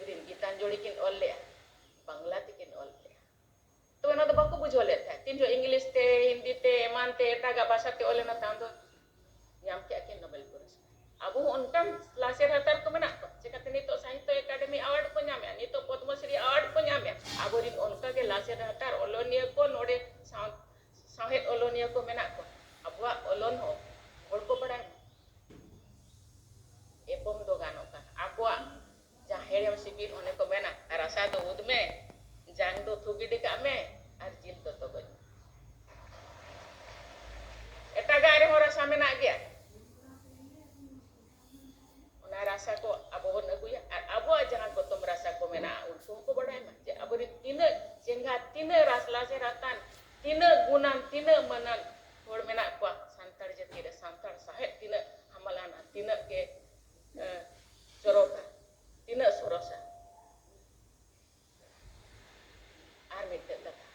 ᱨᱤᱱ ᱜᱤᱛᱟᱧᱡᱚᱞᱤ ᱠᱤᱱ ᱚᱞ ᱞᱮᱫᱼᱟ, ᱵᱟᱝᱞᱟ ᱛᱮᱠᱤᱱ ᱚᱞ ᱞᱮᱫᱼᱟ᱾ ᱛᱚ ᱚᱱᱟ ᱫᱚ ᱵᱟᱠᱚ ᱵᱩᱡᱷᱟᱹᱣ ᱞᱮᱫ ᱛᱟᱦᱮᱸᱫ᱾ ᱛᱤᱱ ᱡᱚᱦᱚᱜ ᱤᱝᱞᱤᱥ ᱛᱮ, ᱦᱤᱱᱫᱤ ᱛᱮ, ᱮᱢᱟᱱ ᱛᱮ, ᱮᱴᱟᱜᱟᱜ ᱵᱷᱟᱥᱟ ᱛᱮ ᱚᱞ ᱮᱱᱟ, ᱛᱟᱭᱚᱢ ᱫᱚ ᱧᱟᱢ ᱠᱮᱫᱼᱟ ᱠᱤᱱ ᱱᱳᱵᱮᱞ ᱯᱩᱨᱚᱥᱠᱟᱨ᱾ ᱟᱵᱚ ᱦᱚᱸ ᱚᱱᱠᱟᱱ ᱞᱟᱥᱮᱨ ᱦᱟᱛᱟᱨ ᱠᱚ ᱢᱮᱱᱟᱜ ᱠᱚᱣᱟ, ᱪᱤᱠᱟᱹᱛᱮ ᱱᱤᱛᱚᱜ ᱥᱟᱦᱤᱛᱛᱚ ᱮᱠᱟᱰᱮᱢᱤ ᱟᱣᱟᱨᱰ ᱠᱚ ᱧᱟᱢᱮᱜᱼᱟ, ᱱᱤᱛᱚᱜ ᱯᱚᱫᱽᱢᱚᱥᱨᱤ ᱟᱣᱟᱨᱰ ᱠᱚ ᱧᱟᱢᱮᱜᱼᱟ᱾ ᱟᱵᱚᱨᱮᱱ ᱚᱱᱠᱟᱜᱮ ᱞᱟᱥᱮᱨ ᱦᱟᱛᱟᱨ ᱚᱞᱚᱱᱤᱭᱟᱹ ᱠᱚ ᱱᱚᱰᱮ ᱥᱟᱶ-, ᱥᱟᱶᱦᱮᱫ ᱚᱞᱚᱱᱤᱭᱟᱹ ᱠᱚ ᱢᱮᱱᱟᱜ ᱠᱚᱣᱟ᱾ ᱟᱵᱚᱣᱟᱜ ᱚᱞᱚᱱ ᱦᱚᱸ ᱦᱚᱲ ᱠᱚ ᱵᱟᱲᱟᱭ ᱢᱟ᱾ ᱮᱯᱚᱢ ᱫᱚ ᱜᱟᱱᱚᱜ ᱠᱟᱱᱟ᱾ ᱟᱵᱚᱣᱟᱜ ᱡᱟᱦᱟᱸ ᱦᱮᱲᱮᱢ ᱥᱤᱵᱤᱞ, ᱚᱱᱮ ᱠᱚ ᱢᱮᱱᱟ, ᱨᱟᱥᱟ ᱫᱚ ᱩᱫ ᱢᱮ, ᱡᱟᱝ ᱫᱚ ᱛᱷᱩ ᱜᱤᱰᱤ ᱠᱟᱜ ᱢᱮ, ᱟᱨ ᱡᱤᱞ ᱫᱚ ᱛᱚᱜᱚᱡ ᱢᱮ᱾ ᱮᱴᱟᱜᱟᱜ ᱨᱮᱦᱚᱸ ᱨᱟᱥᱟ ᱢᱮᱱᱟᱜ ᱜᱮᱭᱟ, ᱚᱱᱟ ᱨᱟᱥᱟ ᱠᱚ ᱟᱵᱚ ᱵᱚᱱ ᱟᱹᱜᱩᱭᱟ᱾ ᱟᱨ ᱟᱵᱚᱣᱟᱜ ᱡᱟᱦᱟᱸ ᱜᱚᱛᱚᱢ ᱨᱟᱥᱟ ᱠᱚ ᱢᱮᱱᱟᱜᱼᱟ, ᱩᱱᱠᱩ ᱦᱚᱸᱠᱚ ᱵᱟᱲᱟᱭ ᱢᱟ ᱡᱮ ᱟᱵᱚᱨᱮᱱ ᱛᱤᱱᱟᱹᱜ ᱪᱮᱸᱜᱷᱟ, ᱛᱤᱱᱟᱹᱜ ᱨᱟᱥ ᱞᱟᱥᱮᱨ ᱟᱠᱟᱱ, ᱛᱤᱱᱟᱹᱜ ᱜᱩᱱᱟᱱ, ᱛᱤᱱᱟᱹᱜ ᱢᱟᱹᱱᱟᱱ ᱦᱚᱲ ᱢᱮᱱᱟᱜ ᱠᱚᱣᱟ ᱥᱟᱱᱛᱟᱲ ᱡᱟᱹᱛᱤ ᱨᱮ᱾ ᱥᱟᱱᱛᱟᱲ ᱥᱟᱶᱦᱮᱫ ᱛᱤᱱᱟᱹᱜ ᱦᱟᱢᱟᱞᱟᱱᱟ, ᱛᱤᱱᱟᱹᱜ ᱜᱮ, ᱮ, ᱪᱚᱨᱚᱠᱟ, ᱛᱤᱱᱟᱹᱜ ᱥᱚᱨᱚᱥᱟ᱾ ᱟᱨ ᱢᱤᱫᱴᱮᱱ ᱠᱟᱛᱷᱟ,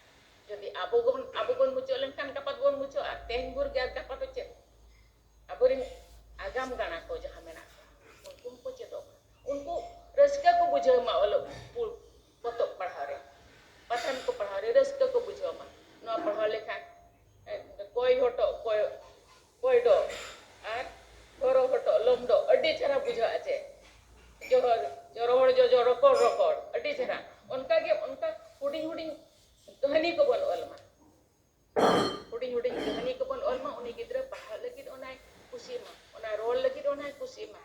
ᱡᱩᱫᱤ ᱟᱵᱚ ᱵᱚᱱ, ᱟᱵᱚ ᱵᱚᱱ ᱢᱩᱪᱟᱹᱫ ᱞᱮᱱᱠᱷᱟᱱ ᱜᱟᱯᱟ ᱫᱚᱵᱚᱱ ᱢᱩᱪᱟᱹᱫᱼᱟ, ᱛᱮᱦᱮᱧ ᱵᱷᱳᱨ ᱜᱮ᱾ ᱟᱨ ᱜᱟᱯᱟ ᱫᱚ ᱪᱮᱫ? ᱟᱵᱚᱨᱮᱱ ᱟᱜᱟᱢ ᱜᱟᱬᱟ ᱠᱚ ᱡᱟᱦᱟᱸ ᱢᱮᱱᱟᱜ ᱠᱚᱣᱟ, ᱩᱱᱠᱩ ᱦᱚᱸᱠᱚ ᱪᱮᱫᱚᱜ ᱢᱟ, ᱩᱱᱠᱩ ᱨᱟᱹᱥᱠᱟᱹ ᱠᱚ ᱵᱩᱡᱷᱟᱹᱣ ᱢᱟ, ᱚᱞᱚᱜ ᱯᱚᱛᱚᱵ ᱯᱟᱲᱦᱟᱣ ᱨᱮ, ᱯᱟᱛᱷᱟᱢ ᱠᱚ ᱯᱟᱲᱦᱟᱣ ᱨᱮ ᱨᱟᱹᱥᱠᱟᱹ ᱠᱚ ᱵᱩᱡᱷᱟᱹᱣ ᱢᱟ᱾ ᱱᱚᱣᱟ ᱯᱟᱲᱦᱟᱣ ᱞᱮᱠᱷᱟᱱ ᱠᱚᱭ ᱦᱚᱴᱚᱜ ᱠᱚᱭ, ᱠᱚᱭ ᱰᱚᱜ ᱟᱨ ᱜᱚᱨᱚ ᱦᱚᱴᱚᱜ ᱞᱚᱢ ᱰᱚᱜ ᱟᱹᱰᱤ ᱪᱮᱦᱨᱟ ᱵᱩᱡᱷᱟᱹᱜᱼᱟ ᱪᱮ? ᱡᱚᱨᱚ, ᱡᱚᱨᱚ ᱦᱚᱲ ᱡᱚᱡᱚ ᱨᱚᱠᱚᱲ ᱨᱚᱠᱚᱲ, ᱟᱹᱰᱤ ᱪᱮᱦᱨᱟ᱾ ᱚᱱᱠᱟᱜᱮ ᱚᱱᱠᱟ ᱦᱩᱰᱤᱧ ᱦᱩᱰᱤᱧ ᱠᱟᱹᱦᱱᱤ ᱠᱚᱵᱚᱱ ᱚᱞ ᱢᱟ, ᱦᱩᱰᱤᱧ ᱦᱩᱰᱤᱧ ᱠᱟᱹᱦᱱᱤ ᱠᱚᱵᱚᱱ ᱚᱞ ᱢᱟ᱾ ᱩᱱᱤ ᱜᱤᱫᱽᱨᱟᱹ ᱯᱟᱲᱦᱟᱜ ᱞᱟᱹᱜᱤᱫ ᱚᱱᱟᱭ ᱠᱩᱥᱤᱜ ᱢᱟ, ᱚᱱᱟ ᱨᱚᱲ ᱞᱟᱹᱜᱤᱫ ᱚᱱᱟᱭ ᱠᱩᱥᱤᱜ ᱢᱟ᱾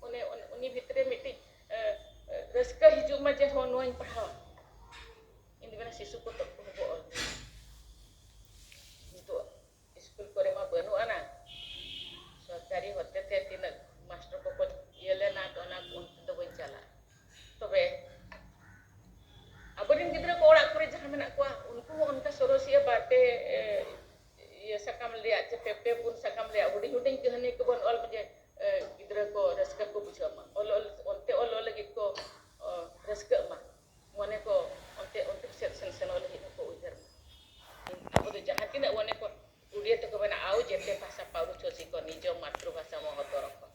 ᱩᱱᱤ, ᱩᱱᱤ ᱵᱷᱤᱛᱨᱤ ᱢᱤᱫᱴᱤᱡ ᱨᱟᱹᱥᱠᱟᱹ ᱦᱤᱡᱩᱜ ᱢᱟ ᱡᱮ ᱦᱚᱸ ᱱᱚᱣᱟᱧ ᱯᱟᱲᱦᱟᱣᱟ᱾ ᱤᱧ ᱫᱚ ᱢᱮᱱᱟ ᱥᱤᱥᱩ ᱯᱚᱛᱚᱵ ᱠᱚᱦᱚᱸ ᱵᱚ ᱚᱞ ᱢᱟ᱾ ᱱᱤᱛᱚᱜ ᱥᱠᱩᱞ ᱠᱚᱨᱮ ᱢᱟ ᱵᱟᱹᱱᱩᱜ ᱟᱱᱟ, ᱥᱚᱨᱠᱟᱨᱤ ᱦᱚᱛᱮᱛᱮ ᱛᱤᱱᱟᱹᱜ ᱢᱟᱥᱴᱟᱨ ᱠᱚᱠᱚ ᱤᱭᱟᱹ ᱞᱮᱱᱟ, ᱚᱱᱟ ᱚᱱᱛᱮ ᱫᱚ ᱵᱟᱹᱧ ᱪᱟᱞᱟᱜᱼᱟ᱾ ᱛᱚᱵᱮ ᱢᱮᱱᱟᱜ ᱠᱚᱣᱟ, ᱩᱱᱠᱩ ᱦᱚᱸ ᱚᱱᱠᱟ ᱥᱚᱨᱚᱥᱤᱭᱟᱹ ᱵᱟᱨ ᱯᱮ, ᱮ, ᱤᱭᱟᱹ ᱥᱟᱠᱟᱢ ᱨᱮᱭᱟᱜ ᱪᱮ ᱯᱮ ᱯᱮ ᱯᱩᱱ ᱥᱟᱠᱟᱢ ᱨᱮᱭᱟᱜ ᱦᱩᱰᱤᱧ ᱦᱩᱰᱤᱧ ᱠᱟᱹᱦᱱᱤ ᱠᱚᱵᱚᱱ ᱚᱞ ᱢᱟ, ᱡᱮ, ᱮ, ᱜᱤᱫᱽᱨᱟᱹ ᱠᱚ ᱨᱟᱹᱥᱠᱟᱹ ᱠᱚ ᱵᱩᱡᱷᱟᱹᱣ ᱢᱟ, ᱚᱞ ᱚᱞ ᱚᱱᱛᱮ ᱚᱞ ᱚᱞ ᱞᱟᱹᱜᱤᱫ ᱠᱚ, ᱚ, ᱨᱟᱹᱥᱠᱟᱹᱜ ᱢᱟ, ᱢᱚᱱᱮ ᱠᱚ ᱚᱱᱛᱮ ᱚᱱᱛᱮ ᱥᱮᱫ ᱥᱮᱱ ᱥᱮᱱᱚᱜ ᱞᱟᱹᱜᱤᱫ ᱦᱚᱸᱠᱚ ᱩᱭᱦᱟᱹᱨ ᱢᱟ᱾ ᱟᱵᱚ ᱫᱚ ᱡᱟᱦᱟᱸ ᱛᱤᱱᱟᱹᱜ ᱢᱚᱱᱮ ᱠᱚ ᱩᱰᱤᱭᱟᱹ ᱛᱮᱠᱚ ᱢᱮᱱᱟ, "ᱟᱣ ᱡᱮᱛᱮ ᱵᱷᱟᱥᱟ ᱯᱟᱹᱨᱩ ᱪᱷᱚᱥᱤ ᱠᱚ, ᱱᱤᱡᱚ ᱢᱟᱛᱨᱩ ᱵᱷᱟᱥᱟ ᱢᱚᱦᱚᱛᱚᱨᱚ ᱠᱚ᱾"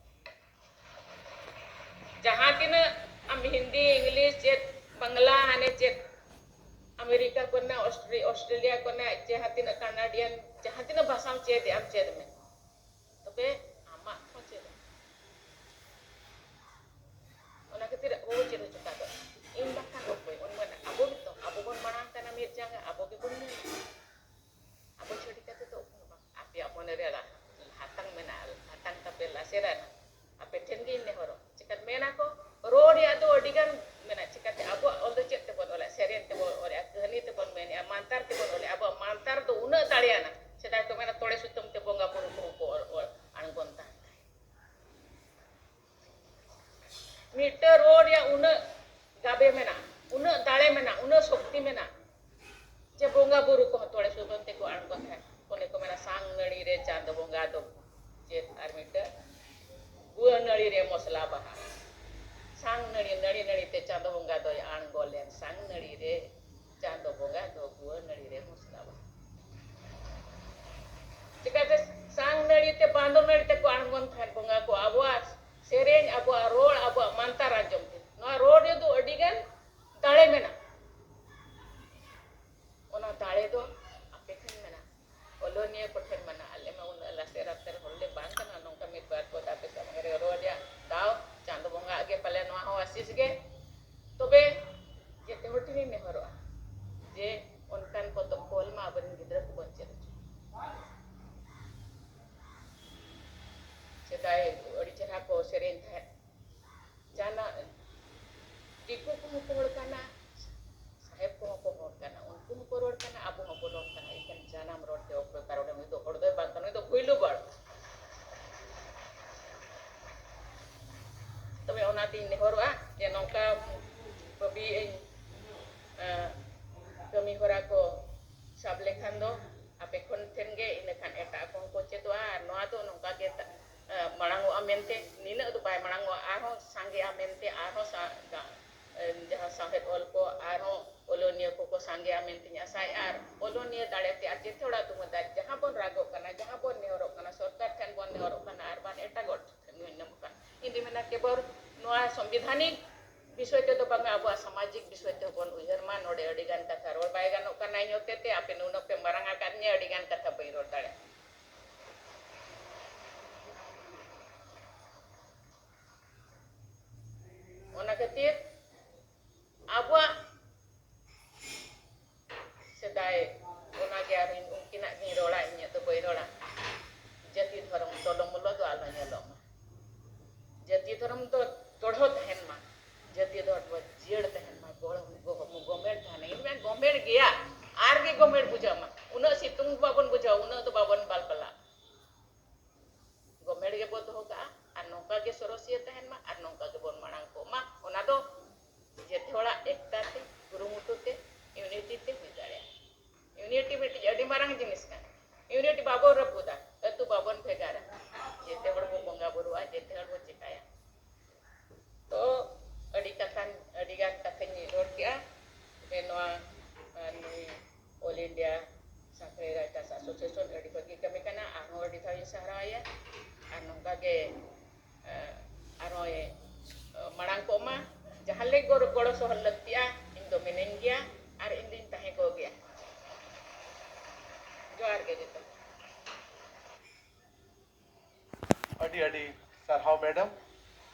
ᱡᱟᱦᱟᱸ ᱛᱤᱱᱟᱹᱜ ᱟᱢ ᱦᱤᱱᱫᱤ, ᱤᱝᱞᱤᱥ, ᱪᱮᱫ ᱵᱟᱝᱞᱟ, ᱦᱟᱱᱮ ᱪᱮᱫ ᱟᱢᱮᱨᱤᱠᱟ ᱠᱚᱨᱮᱱᱟᱜ, ᱚᱥᱴᱨᱮ-, ᱚᱥᱴᱨᱮᱞᱤᱭᱟ ᱠᱚᱨᱮᱱᱟᱜ, ᱡᱟᱦᱟᱸ ᱛᱤᱱᱟᱹᱜ ᱠᱟᱱᱟᱰᱤᱭᱟᱱ, ᱡᱟᱦᱟᱸ ᱛᱤᱱᱟᱹᱜ ᱵᱷᱟᱥᱟᱢ ᱪᱮᱫ ᱮᱫ ᱟᱢ, ᱪᱮᱫ ᱢᱮ, ᱛᱚᱵᱮ ᱟᱢᱟᱜ ᱦᱚᱸ ᱪᱮᱫ ᱟᱢ᱾ ᱚᱱᱟ ᱠᱷᱟᱹᱛᱤᱨ ᱟᱵᱚ ᱵᱚ ᱪᱮᱫ ᱦᱚᱪᱚ ᱠᱟᱜ ᱫᱚ᱾ ᱤᱧ ᱵᱟᱠᱷᱟᱱ ᱚᱠᱚᱭ? ᱚᱱ ᱢᱮᱱᱟ, ᱟᱵᱚ ᱜᱮᱛᱚ, ᱟᱵᱚ ᱵᱚᱱ ᱢᱟᱲᱟᱝ ᱠᱟᱱᱟ ᱢᱤᱫ ᱡᱟᱸᱜᱟ, ᱟᱵᱚ ᱜᱮᱵᱚᱱ ᱧᱮᱞᱟ᱾ ᱟᱵᱚ ᱪᱷᱟᱹᱲᱤ ᱠᱟᱛᱮ ᱫᱚ ᱚᱠᱚᱭ ᱦᱚᱸ ᱵᱟᱝ᱾ ᱟᱯᱮᱭᱟᱜ ᱢᱚᱱᱮ ᱨᱮ ᱞᱟ-, ᱦᱟᱛᱟᱝ ᱢᱮᱱᱟᱜᱼᱟ, ᱦᱟᱛᱟᱝ ᱛᱟᱯᱮ ᱞᱟᱥᱮᱨᱟᱱᱟ᱾ ᱟᱯᱮ ᱴᱷᱮᱱ ᱜᱮᱧ ᱱᱮᱦᱚᱨᱚᱜ᱾ ᱪᱤᱠᱟᱹ ᱢᱮᱱᱟ ᱠᱚ, ᱨᱚᱲ ᱨᱮᱭᱟᱜ ᱫᱚ ᱟᱹᱰᱤ ᱜᱟᱱ ᱢᱮᱱᱟᱜᱼᱟ᱾ ᱪᱤᱠᱟᱹᱛᱮ ᱟᱵᱚᱣᱟᱜ ᱚᱞ ᱫᱚ ᱪᱮᱫ ᱛᱮᱵᱚᱱ ᱚᱞᱮᱜᱼᱟ? ᱥᱮᱨᱮᱧ ᱛᱮᱵᱚᱱ ᱚᱞᱮᱜᱼᱟ, ᱠᱟᱹᱦᱱᱤ ᱛᱮᱵᱚᱱ ᱢᱮᱱᱮᱜᱼᱟ, ᱢᱟᱱᱛᱟᱨ ᱛᱮᱵᱚᱱ ᱚᱞᱮᱜᱼᱟ᱾ ᱟᱵᱚᱣᱟᱜ ᱢᱟᱱᱛᱟᱨ ᱫᱚ ᱩᱱᱟᱹᱜ ᱫᱟᱲᱮᱭᱟᱱᱟ᱾ ᱥᱮᱫᱟᱭ ᱠᱚ ᱢᱮᱱᱟ, ᱛᱚᱲᱮ ᱥᱩᱛᱟᱹᱢ ᱛᱮ ᱵᱚᱸᱜᱟ ᱵᱩᱨᱩ ᱠᱚᱦᱚᱸ ᱠᱚ ᱚᱞ, ᱚᱞ ᱟᱬᱜᱚᱱ ᱛᱟᱦᱮᱸᱫ᱾ ᱢᱤᱫᱴᱟᱹᱝ ᱨᱚᱲ ᱨᱮᱭᱟᱜ ᱩᱱᱟᱹᱜ ᱜᱟᱵᱮ ᱢᱮᱱᱟᱜᱼᱟ, ᱩᱱᱟᱹᱜ ᱫᱟᱲᱮ ᱢᱮᱱᱟᱜᱼᱟ, ᱩᱱᱟᱹᱜ ᱥᱚᱠᱛᱤ ᱢᱮᱱᱟᱜᱼᱟ, ᱡᱮ ᱵᱚᱸᱜᱟ ᱵᱩᱨᱩ ᱠᱚᱦᱚᱸ ᱛᱚᱲᱮ ᱥᱩᱛᱟᱹᱢ ᱛᱮᱠᱚ ᱟᱬᱜᱚᱱ ᱛᱟᱦᱮᱸᱫ᱾ ᱚᱱᱮ ᱠᱚ ᱢᱮᱱᱟ, "ᱥᱟᱝ ᱱᱟᱹᱲᱤ ᱨᱮ ᱪᱟᱸᱫᱚ ᱵᱚᱸᱜᱟ ᱫᱚ ᱪᱮᱫ?" ᱟᱨ ᱢᱤᱫᱴᱟᱹᱝ, "ᱜᱩᱣᱟᱹ ᱱᱟᱹᱲᱤ ᱨᱮ ᱢᱚᱥᱞᱟ ᱵᱟᱦᱟ, ᱥᱟᱝ ᱱᱟᱹᱲᱤ, ᱱᱟᱹᱲᱤ ᱱᱟᱹᱲᱤ ᱛᱮ ᱪᱟᱸᱫᱚ ᱵᱚᱸᱜᱟ ᱫᱚᱭ ᱟᱬᱜᱚ ᱞᱮᱱ, ᱥᱟᱝ ᱱᱟᱹᱲᱤ ᱨᱮ ᱪᱟᱸᱫᱚ ᱵᱚᱸᱜᱟ ᱫᱚ ᱜᱩᱣᱟᱹ ᱱᱟᱹᱲᱤ ᱨᱮ ᱢᱚᱥᱞᱟ ᱵᱟᱦᱟ᱾" ᱪᱤᱠᱟᱹᱛᱮ ᱥᱟᱝ ᱱᱟᱹᱲᱤ ᱛᱮ ᱵᱟᱸᱫᱚ ᱱᱟᱹᱲᱤ ᱛᱮᱠᱚ ᱟᱬᱜᱚᱱ ᱛᱟᱦᱮᱸᱫ ᱵᱚᱸᱜᱟ ᱠᱚ? ᱟᱵᱚᱣᱟᱜ ᱥᱮᱨᱮᱧ, ᱟᱵᱚᱣᱟᱜ ᱨᱚᱲ, ᱟᱵᱚᱣᱟᱜ ᱢᱟᱱᱛᱟᱨ ᱟᱸᱡᱚᱢ ᱛᱮ᱾ ᱱᱚᱣᱟ ᱨᱚᱲ ᱨᱮᱫᱚ ᱟᱹᱰᱤ ᱜᱟᱱ ᱫᱟᱲᱮ ᱢᱮᱱᱟᱜᱼᱟ᱾ ᱚᱱᱟ ᱫᱟᱲᱮ ᱫᱚ ᱟᱯᱮ ᱴᱷᱮᱱ ᱢᱮᱱᱟᱜᱼᱟ, ᱚᱞᱚᱱᱤᱭᱟᱹ ᱠᱚᱴᱷᱮᱱ ᱢᱮᱱᱟᱜᱼᱟ᱾ ᱟᱞᱮ ᱢᱟ ᱩᱱᱟᱹᱜ ᱞᱟᱥᱮᱨ ᱟᱛᱮᱨ ᱦᱚᱲ ᱞᱮ ᱵᱟᱝ ᱠᱟᱱᱟ, ᱱᱚᱝᱠᱟ ᱢᱤᱫ ᱵᱟᱨ ᱯᱚᱫ ᱟᱯᱮ ᱥᱟᱢᱟᱝ ᱨᱮ ᱨᱚᱲ ᱨᱮᱭᱟᱜ ᱫᱟᱣ ᱪᱟᱸᱫᱚ ᱵᱚᱸᱜᱟ ᱟᱜ ᱜᱮ ᱯᱟᱞᱮ ᱱᱚᱣᱟ ᱦᱚᱸ ᱟᱥᱤᱥ ᱜᱮ᱾ ᱛᱚᱵᱮ ᱡᱮᱛᱮ ᱦᱚᱲ ᱴᱷᱮᱱᱤᱧ ᱱᱮᱦᱚᱨᱚᱜᱼᱟ ᱡᱮ ᱚᱱᱠᱟᱱ ᱯᱚᱛᱚᱵ ᱠᱚ ᱚᱞ ᱢᱟ, ᱟᱵᱚᱨᱮᱱ ᱜᱤᱫᱽᱨᱟᱹ ᱠᱚᱵᱚᱱ ᱪᱮᱫ ᱦᱚᱪᱚ ᱠᱚᱣᱟ᱾ ᱥᱮᱫᱟᱭ ᱟᱹᱰᱤ ᱪᱮᱦᱨᱟ ᱠᱚ ᱥᱮᱨᱮᱧ ᱛᱟᱦᱮᱸᱫ, ᱡᱟᱱᱟ-, ᱫᱤᱠᱩ ᱠᱚᱦᱚᱸ ᱠᱚ ᱦᱚᱲ ᱠᱟᱱᱟ, ᱥᱟᱦᱮᱵ ᱠᱚᱦᱚᱸ ᱠᱚ ᱦᱚᱲ ᱠᱟᱱᱟ, ᱩᱱᱠᱩ ᱦᱚᱸᱠᱚ ᱨᱚᱲ ᱠᱟᱱᱟ, ᱟᱵᱚ ᱦᱚᱸᱵᱚ ᱨᱚᱲ ᱠᱟᱱᱟ᱾ ᱮᱱᱠᱷᱟᱱ ᱡᱟᱱᱟᱢ ᱨᱚᱲ ᱛᱮ ᱚᱠᱚᱭ ᱠᱟᱨᱚᱱ ᱩᱱᱤ ᱫᱚ ᱦᱚᱲ ᱫᱚᱭ ᱵᱟᱝ ᱠᱟᱱᱟ, ᱩᱱᱤ ᱫᱚ ᱯᱩᱭᱞᱩ ᱵᱟᱲ᱾ ᱛᱚᱵᱮ ᱚᱱᱟᱛᱤᱧ ᱱᱮᱦᱚᱨᱚᱜᱼᱟ ᱡᱮ ᱱᱚᱝᱠᱟ ᱵᱷᱟᱹᱵᱤᱭᱮᱫ ᱟᱹᱧ, ᱮᱸ, ᱠᱟᱹᱢᱤ ᱠᱷᱟᱱ ᱫᱚ ᱟᱯᱮ ᱠᱷᱚᱱ ᱴᱷᱮᱱ ᱜᱮ, ᱤᱱᱟᱹ ᱠᱷᱟᱱ ᱮᱴᱟᱜ ᱠᱚᱦᱚᱸ ᱠᱚ ᱪᱮᱫᱚᱜᱼᱟ᱾ ᱟᱨ ᱱᱚᱣᱟ ᱫᱚ ᱱᱚᱝᱠᱟ ᱜᱮ ᱛᱟ-, ᱮ, ᱢᱟᱲᱟᱝᱚᱜᱼᱟ ᱢᱮᱱᱛᱮ, ᱱᱤᱱᱟᱹᱜ ᱫᱚ ᱵᱟᱭ ᱢᱟᱲᱟᱝᱚᱜᱼᱟ, ᱟᱨᱦᱚᱸ ᱥᱟᱸᱜᱮᱜᱼᱟ ᱢᱮᱱᱛᱮ, ᱟᱨᱦᱚᱸ ᱥᱟ-, ᱜᱟ-, ᱮ, ᱡᱟᱦᱟᱸ ᱥᱟᱶᱦᱮᱫ ᱚᱞ ᱠᱚ ᱟᱨᱦᱚᱸ ᱚᱞᱚᱱᱤᱭᱟᱹ ᱠᱚᱠᱚ ᱥᱟᱸᱜᱮᱜᱼᱟ ᱢᱮᱱᱛᱮᱧ ᱟᱥᱟᱭᱮᱫᱼᱟ᱾ ᱟᱨ ᱚᱞᱚᱱᱤᱭᱟᱹ ᱫᱟᱲᱮ ᱛᱮ ᱟᱨ ᱡᱮᱛᱮ ᱦᱚᱲᱟᱜ ᱫᱩᱢᱟᱹ ᱫᱟᱲᱮ, ᱡᱟᱦᱟᱸ ᱵᱚᱱ ᱨᱟᱜᱚᱜ ᱠᱟᱱᱟ, ᱡᱟᱦᱟᱸ ᱵᱚᱱ ᱱᱮᱦᱚᱨᱚᱜ ᱠᱟᱱᱟ, ᱥᱚᱨᱠᱟᱨ ᱴᱷᱮᱱ ᱵᱚᱱ ᱱᱮᱦᱚᱨᱚᱜ ᱠᱟᱱᱟ, ᱟᱨ ᱵᱟᱝ ᱮᱴᱟᱜ ᱦᱚᱲ ᱴᱷᱮᱱ ᱵᱚᱱ ᱧᱟᱢᱚᱜ ᱠᱟᱱᱟ᱾ ᱤᱧ ᱫᱩᱧ ᱢᱮᱱᱟ ᱠᱮᱵᱚᱞ ᱱᱚᱣᱟ ᱥᱚᱝᱵᱤᱫᱷᱟᱱᱤᱠ ᱵᱤᱥᱚᱭ ᱛᱮᱫᱚ ᱵᱟᱝᱟ, ᱟᱵᱚᱣᱟᱜ ᱥᱟᱢᱟᱡᱤᱠ ᱵᱤᱥᱚᱭ ᱛᱮᱦᱚᱸ ᱵᱚᱱ ᱩᱭᱦᱟᱹᱨ ᱢᱟ᱾ ᱱᱚᱰᱮ ᱟᱹᱰᱤ ᱜᱟᱱ ᱠᱟᱛᱷᱟ ᱨᱚᱲ ᱵᱟᱭ ᱜᱟᱱᱚᱜ ᱠᱟᱱᱟ ᱤᱧ ᱦᱚᱛᱮ ᱛᱮ, ᱟᱯᱮ ᱱᱩᱱᱟᱹᱜ ᱯᱮ ᱢᱟᱨᱟᱝ ᱟᱠᱟᱫᱤᱧᱟ, ᱟᱹᱰᱤ ᱜᱟᱱ ᱠᱟᱛᱷᱟ ᱵᱟᱹᱧ ᱨᱚᱲ ᱫᱟᱲᱮᱭᱟᱜᱼᱟ᱾ ᱚᱱᱟ ᱠᱷᱟᱹᱛᱤᱨ ᱟᱵᱚᱣᱟᱜ ᱥᱮᱫᱟᱭ, ᱚᱱᱟᱜᱮ ᱟᱨ ᱤᱧ ᱩᱱᱠᱤᱱᱟᱜ ᱜᱤᱧ ᱨᱚᱲᱟ, ᱤᱧᱟᱹᱜ ᱫᱚ ᱵᱟᱹᱧ ᱨᱚᱲᱟ᱾ ᱡᱟᱹᱛᱤ ᱫᱷᱚᱨᱚᱢ ᱛᱚᱞᱚᱢᱚᱞᱚ ᱫᱚ ᱟᱞᱚ ᱧᱮᱞᱚᱜ ᱢᱟ᱾ ᱡᱟᱹᱛᱤ ᱫᱷᱚᱨᱚᱢ ᱫᱚ ᱫᱚᱲᱦᱚ ᱛᱟᱦᱮᱱ ᱢᱟ, ᱡᱟᱹᱛᱤ ᱫᱷᱚᱨᱚᱢ ᱫᱚ ᱡᱤᱭᱟᱹᱲ ᱛᱟᱦᱮᱱ ᱢᱟ, ᱜᱚᱲ-, ᱜᱚ-, ᱜᱚᱢᱮᱲ ᱛᱟᱦᱮᱱᱟ᱾ ᱤᱧ ᱢᱮᱱ ᱜᱚᱢᱮᱲ ᱜᱮᱭᱟ, ᱟᱨ ᱜᱮ ᱜᱚᱢᱮᱲ ᱵᱩᱡᱷᱟᱹᱜ ᱢᱟ᱾ ᱩᱱᱟᱹᱜ ᱥᱤᱛᱩᱝ ᱵᱟᱵᱚᱱ ᱵᱩᱡᱷᱟᱹᱣᱟ, ᱩᱱᱟᱹᱜ ᱫᱚ ᱵᱟᱵᱚᱱ ᱵᱟᱞᱵᱟᱞᱟ᱾ ᱜᱚᱢᱮᱲ ᱜᱮᱵᱚ ᱫᱚᱦᱚ ᱠᱟᱜᱼᱟ ᱟᱨ ᱱᱚᱝᱠᱟ ᱜᱮ ᱥᱚᱨᱚᱥᱤᱭᱟᱹ ᱛᱟᱦᱮᱱ ᱢᱟ ᱟᱨ ᱱᱚᱝᱠᱟ ᱜᱮᱵᱚᱱ ᱢᱟᱲᱟᱝ ᱠᱚᱜ ᱢᱟ᱾ ᱚᱱᱟ ᱫᱚ ᱡᱮᱛᱮ ᱦᱚᱲᱟᱜ ᱮᱠᱛᱟ ᱛᱮ, ᱠᱩᱨᱩᱢᱩᱴᱩ ᱛᱮ, ᱤᱭᱩᱱᱤᱴᱤ ᱛᱮ ᱦᱩᱭ ᱫᱟᱲᱮᱭᱟᱜᱼᱟ᱾ ᱤᱭᱩᱱᱤᱴᱤ ᱢᱤᱫᱴᱤᱡ ᱟᱹᱰᱤ ᱢᱟᱨᱟᱝ ᱡᱤᱱᱤᱥ ᱠᱟᱱᱟ᱾ ᱤᱭᱩᱱᱤᱴᱤ ᱵᱟᱵᱚᱱ ᱨᱟᱹᱯᱩᱫᱟ, ᱟᱹᱛᱩ ᱵᱟᱵᱚᱱ ᱵᱷᱮᱜᱟᱨᱟ, ᱡᱮᱛᱮ ᱦᱚᱲ ᱵᱚ ᱵᱚᱸᱜᱟ ᱵᱩᱨᱩᱜᱼᱟ, ᱡᱮᱛᱮ ᱦᱚᱲ ᱵᱚ ᱪᱮᱠᱟᱭᱟ᱾ ᱛᱚ ᱟᱹᱰᱤ ᱠᱟᱛᱷᱟ, ᱟᱹᱰᱤ ᱜᱟᱱ ᱠᱟᱛᱷᱟᱧ ᱨᱚᱲ ᱠᱮᱜᱼᱟ᱾ ᱛᱚᱵᱮ ᱱᱚᱣᱟ, ᱟᱨ ᱱᱩᱭ All India Santhali Writers Association ᱟᱹᱰᱤ ᱵᱷᱟᱹᱜᱤ ᱠᱟᱹᱢᱤ ᱠᱟᱱᱟ, ᱟᱨᱦᱚᱸ ᱟᱹᱰᱤ ᱫᱷᱟᱣ ᱤᱧ ᱥᱟᱨᱦᱟᱣ ᱟᱭᱟ᱾ ᱟᱨ ᱱᱚᱝᱠᱟ ᱜᱮ, ᱮ, ᱟᱨᱦᱚᱸᱭ, ᱮ, ᱢᱟᱲᱟᱝ ᱠᱚᱜ ᱢᱟ᱾ ᱡᱟᱦᱟᱸ ᱞᱮᱠ ᱜᱚᱲᱚ, ᱜᱚᱲᱚ ᱥᱚᱦᱚᱫ ᱞᱟᱹᱠᱛᱤᱜᱼᱟ, ᱤᱧ ᱫᱚ ᱢᱤᱱᱟᱹᱧ ᱜᱮᱭᱟ ᱟᱨ ᱤᱧ ᱫᱩᱧ ᱛᱟᱦᱮᱸ ᱠᱚᱜ ᱜᱮᱭᱟ᱾ ᱡᱚᱦᱟᱨ ᱜᱮ ᱡᱚᱛᱚ᱾ ᱟᱹᱰᱤ ᱟᱹᱰᱤ ᱥᱟᱨᱦᱟᱣ ᱢᱮᱰᱟᱢ,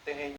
ᱛᱮᱦᱮᱧ